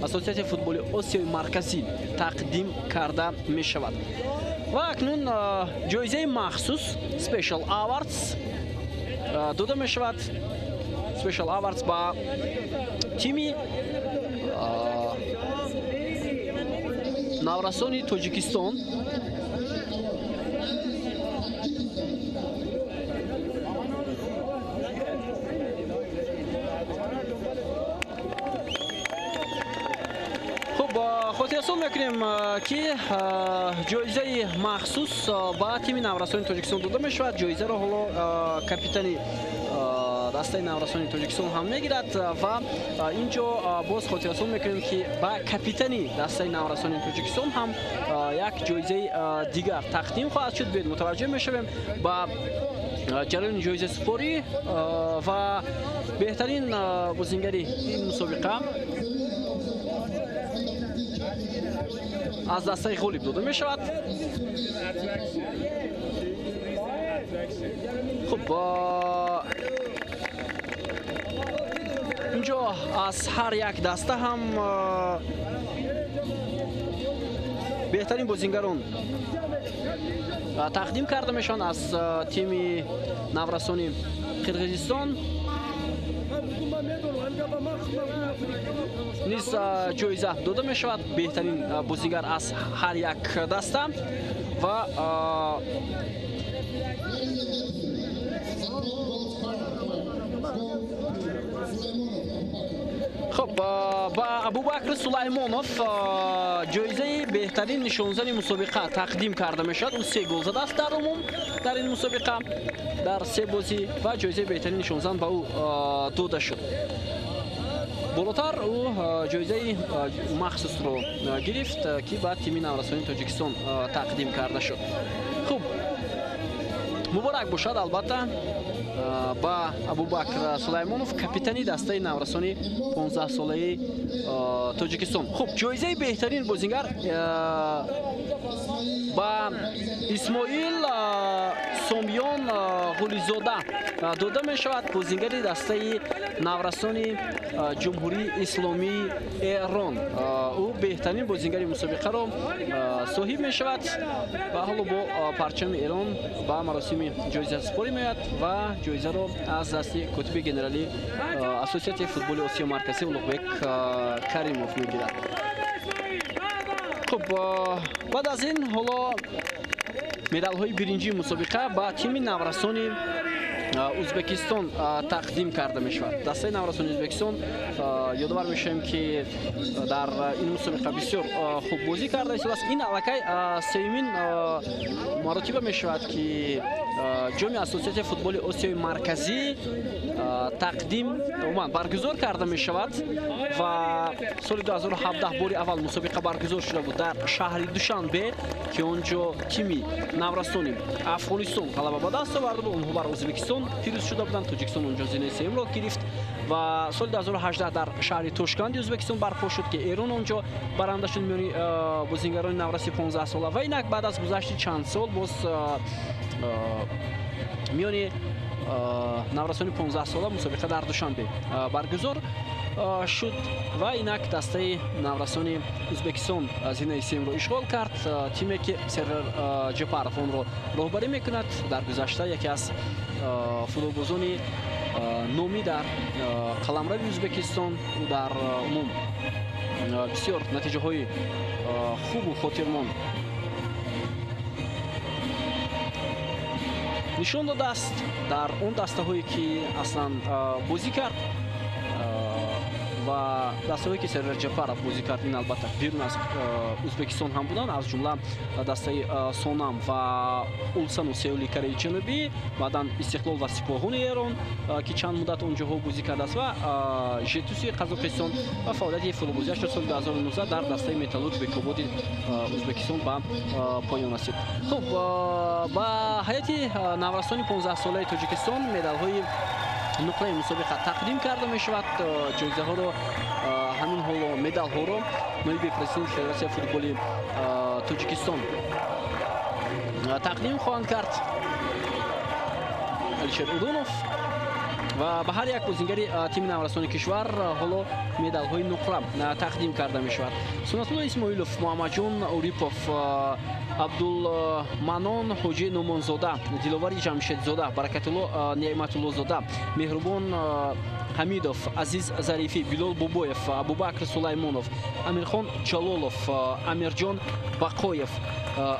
Ассотсиатсияи футболи Осиёи Марказӣ тақдим карда мешавад. Ва акнун ҷоизаи махсус Special Awards дода мешавад. Special Awards ба тими наврасони Тоҷикистон. Хуб, хотиррасон мекунем, ки ҷоизаи махсус ба тими наврасони Тоҷикистон дода мешавад. Ҷоизаро ҳоло капитани дастаи наврасони Тоҷикистон ҳам мегирад ва ин ҷо боз хотиррасон мекунем, ки ба капитани дастаи наврасони Тоҷикистон ҳам як ҷоизаи дигар тақдим хоҳад шуд. Биёед мутаваҷҷеҳ мешавем ба ҷараёни ҷоизасупорӣ ва беҳтарин бозингари ин мусобиқа аз дастаи ғолиб дода мешавад. Хуб, инҷо аз ҳар як даста ҳам беҳтарин бозингарон тақдим карда мешаванд. Аз тими наврасони Қирғизистон низ ҷоиза дода мешавад, беҳтарин бозингар аз ҳар як даста ва хуб, ба Абубакр Сулаймонов ҷоизаи беҳтарин нишонзани мусобиқа тақдим карда мешавад. Ӯ 3 гол задааст дар умум дар ин мусобиқа дар 3 бозӣ ва ҷоизаи беҳтарин нишонзан ба ӯ дода шуд. Болотар ӯ ҷоизаи махсусро гирифт, ки ба тими наврасони Тоҷикистон тақдим карда шуд. Хуб, муборак бошад албатта ба Абубакр Сулаймонов, капитани дастаи наврасони 15-солаи Тоҷикистон. Хуб, ҷоизаи беҳтарин бозингар ба Исмоил Сомиён Ғулизода дода мешавад, бозингари дастаи наврасони Ҷумҳурии Исломии Эрон. Ӯ беҳтарин бозингари мусобиқаро соҳиб мешавад ва ҳоло бо парчами Эрон ба маросими ҷоизасупорӣ меояд ва ҷоизаро аз дасти котиби генералии Ассотсиатсияи футболи Осиёи Марказӣ Улуғбек Каримов мегирад. Хуб, баъд аз ин ҳоло медалҳои биринҷии мусобиқа ба тими наврасони Ӯзбекистон тақдим карда мешавад. Дастаи наврасони Ӯзбекистон Ёдовар мешавем, ки дар ин мусобиқа бисёр хуб бозӣ карда истодааст. Ин аллакай сеюмин маротиба мешавад, ки ҷоми Ассотсиатсияи футболи Осиёи Марказӣ тақдим, умуман баргузор карда мешавад ва соли 2017 бори аввал мусобиқа баргузор шуда буд дар шаҳри Душанбе, ки он ҷо тими наврасони Афғонистон ғалаба ба даст оварда буд. Онҳо бар Ӯзбекистон пирӯз шуда буданд. Тоҷикистон он ҷо зинаи сеюмро гирифт ва соли 2018 дар шаҳри Тошканди Ӯзбекистон барпо шуд, ки Эрон он ҷо баранда шуд миёни бозингарони навраси 15 сола. Ва инак баъд аз гузашти чанд сол боз миёни наврасони 15 сола мусобиқа дар Душанбе баргузор шуд ва инак дастаи наврасони Ӯзбекистон зинаи сеюмро ишғол кард. Тиме, ки Сервер Ҷепаров онро роҳбарӣ мекунад, дар гузашта яке аз футболбозони номӣ дар қаламрави Ӯзбекистон, ӯ дар умум бисёр натиҷаҳои хубу хотирмон нишон додааст дар он дастаҳое, ки аслан бозӣ кард ва дастаҳое, ки Сервер Ҷапаров бозӣ кард, ин албатта берун аз Ӯзбекистон ҳам буданд, аз ҷумла дастаи Сонам ва Улсану Сеули Кореяи Ҷанубӣ, баъдан Истиқлол ва Сипоҳони Эрон, ки чанд муддат он ҷоҳо бозӣ кардааст, ва Жетуси Қазоқистон ва фаъолияти футболбозиашро соли 2019 дар дастаи Металлург Бекободи Ӯзбекистон ба поён расид. Хуб, ба ҳайати наврасони 15-солаи Тоҷикистон медалҳои нуқраи мусобиқа тақдим карда мешавад. Ҷоизаҳоро ҳамин ҳоло, медалҳоро ноиби президенти Федератсияи футболи Тоҷикистон тақдим хоҳанд кард, Алишер Урунов, ва ба ҳар як бозингари тими наврасони кишвар ҳоло медалҳои нуқра тақдим карда мешавад. Сунатулло Исмоилов, Муҳаммадҷон Урипов, Абдулманон Ҳоҷи Нумонзода, Диловари Ҷамшедзода, Баракатулло Неъматуллозода, Меҳрубон Ҳамидов, Азиз Зарифӣ, Билол Бобоев, Абубакр Сулаймонов, Амирхон Ҷалолов, Амирҷон Бақоев,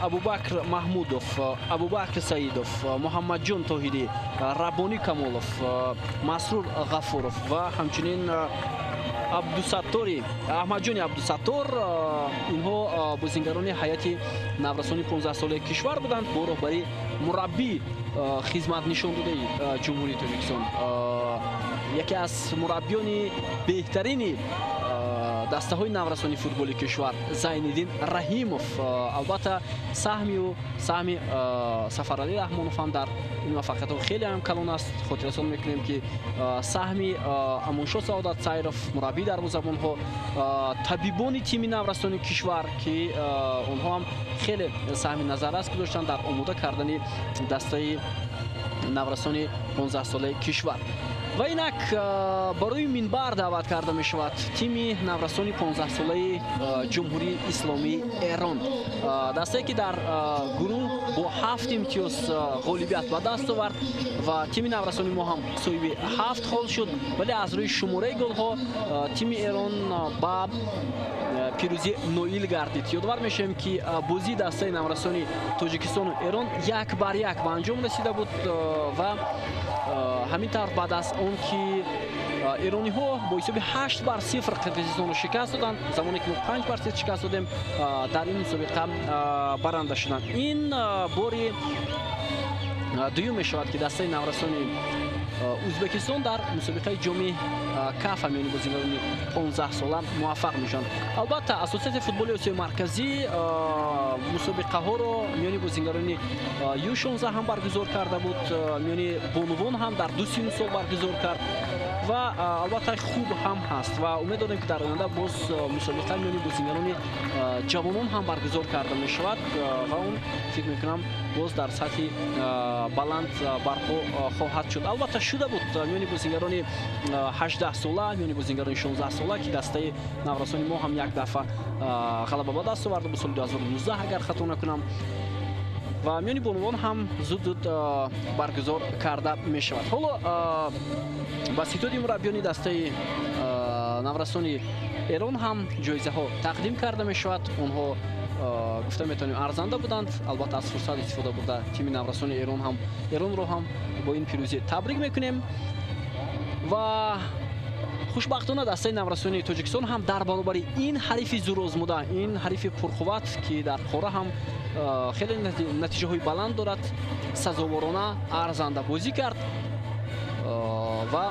Абубакр Маҳмудов, Абубакр Саидов, Муҳаммадҷон Тоҳирӣ, Раббонӣ Камолов, Масрур Ғафуров ва ҳамчунин Абдусаттори Аҳмадҷони Абдусаттор. Инҳо бозингарони ҳайати наврасони 15-солаи кишвар буданд бо роҳбарии мураббӣ хизмат нишон додаи Ҷумҳурии Тоҷикистон, яке аз мураббиёни беҳтарини дастаҳои наврасони футболи кишвар Зайниддин Раҳимов. Албатта, саҳми ӯ, саҳми Сафаралӣ Раҳмонов ҳам дар ин муваффақиятҳо хеле ҳам калон аст. Хотиррасон мекунем, ки саҳми Амоншо Саодат Сайров, мураббии дарвозабонҳо, табибони тими наврасони кишвар, ки онҳо ҳам хеле саҳми назаррас гузоштанд дар омода кардани дастаи наврасони 15-солаи кишвар. Ва инак барои минбар даъват карда мешавад тими наврасони 15-солаи Ҷумҳурии Исломии Эрон, дастае, ки дар гурӯҳ бо 7 имтиёз ғолибият ба даст овард ва тими наврасони мо ҳам соҳиби 7 хол шуд, вале аз рӯи шумораи голҳо тими Эрон ба пирӯзӣ ноил гардид. Ёдовар мешавем, ки бозии дастаи наврасони Тоҷикистону Эрон 1-1 ба анҷом расида буд ва ҳамин тавр баъд аз он ки эрониҳо бо ҳисоби 8-0 Қирғизистонро шикаст доданд, замоне ки мо 5-0 шикаст додем, дар ин мусобиқа баранда шуданд. Ин бори дуюм мешавад, ки дастаи наврасони Ӯзбекистон дар мусобиқаи ҷоми Кафа миёни бозингарони 15 сола муваффақ мешаванд. Албатта, Ассотсиатсияи футболи Осиёи Марказӣ мусобиқаҳоро миёни бозингарони Ю16 ҳам баргузор карда буд, миёни бонувон ҳам дар ду сину сол баргузор кард ва албатта хуб ҳам ҳаст ва умед дорем, ки дар оянда боз мусобиқа миёни бозингарони ҷавонон ҳам баргузор карда мешавад ва он, фикр мекунам, боз дар сатҳи баланд барпо хоҳад шуд. Албатта, шуда буд миёни бозингарони 18 сола, миёни бозингарони 16 сола, ки дастаи наврасони мо ҳам як дафъа ғалаба ба даст оварда буд соли 2019, агар хато накунам, ва миёни бонувон ҳам зуд зуд баргузор карда мешавад. Ҳоло ба ситоди мураббиёни дастаи наврасони Эрон ҳам ҷоизаҳо тақдим карда мешавад. Онҳо, гуфта метавонем, арзанда буданд. Албатта, аз фурсат истифода бурда тими наврасони Эрон ҳам, Эронро ҳам бо ин пирӯзӣ табрик мекунем ва Хушбахтона, дастаи наврасони Тоҷикистон ҳам дар баробари ин ҳарифи зӯрозмуда, ин ҳарифи пурқувват, ки дар қора ҳам хеле натиҷаҳои баланд дорад, сазоворона, арзанда бозӣ кард ва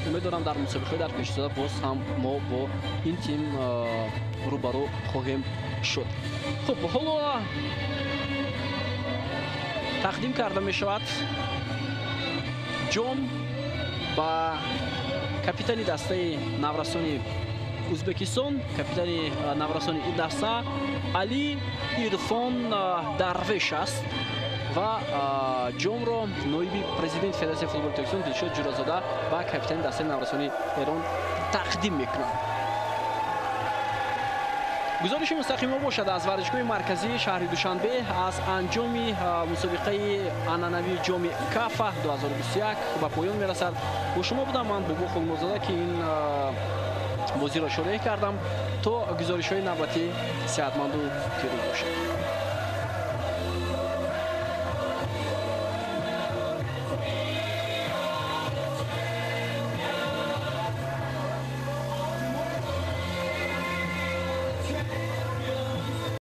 умед дорам, дар мусобиқаҳои дар пешистода боз ҳам мо бо ин тим рӯбарӯ хоҳем шуд. Хуб, ҳоло тақдим карда мешавад ҷом ба капитани дастаи наврасони Ӯзбекистон. Капитани наврасони ин даста Али Ирфон Дарвеш аст ва ҷомро ноиби президенти Федератсияи футболи Тоҷикистон Дилшод Ҷӯразода ба капитани дастаи наврасони Эрон тақдим мекунад. Гузориши мустақимо бошад аз варзишгоҳи марказии шаҳри Душанбе аз анҷоми мусобиқаи анъанавии Ҷоми Кафа 2021 ба поён мерасад. Бо шумо будам ман, Бобо Хулмурзода, ки ин бозиро шореҳ кардам. То гузоришҳои навбатӣ сеҳатманду пирӯз бошед.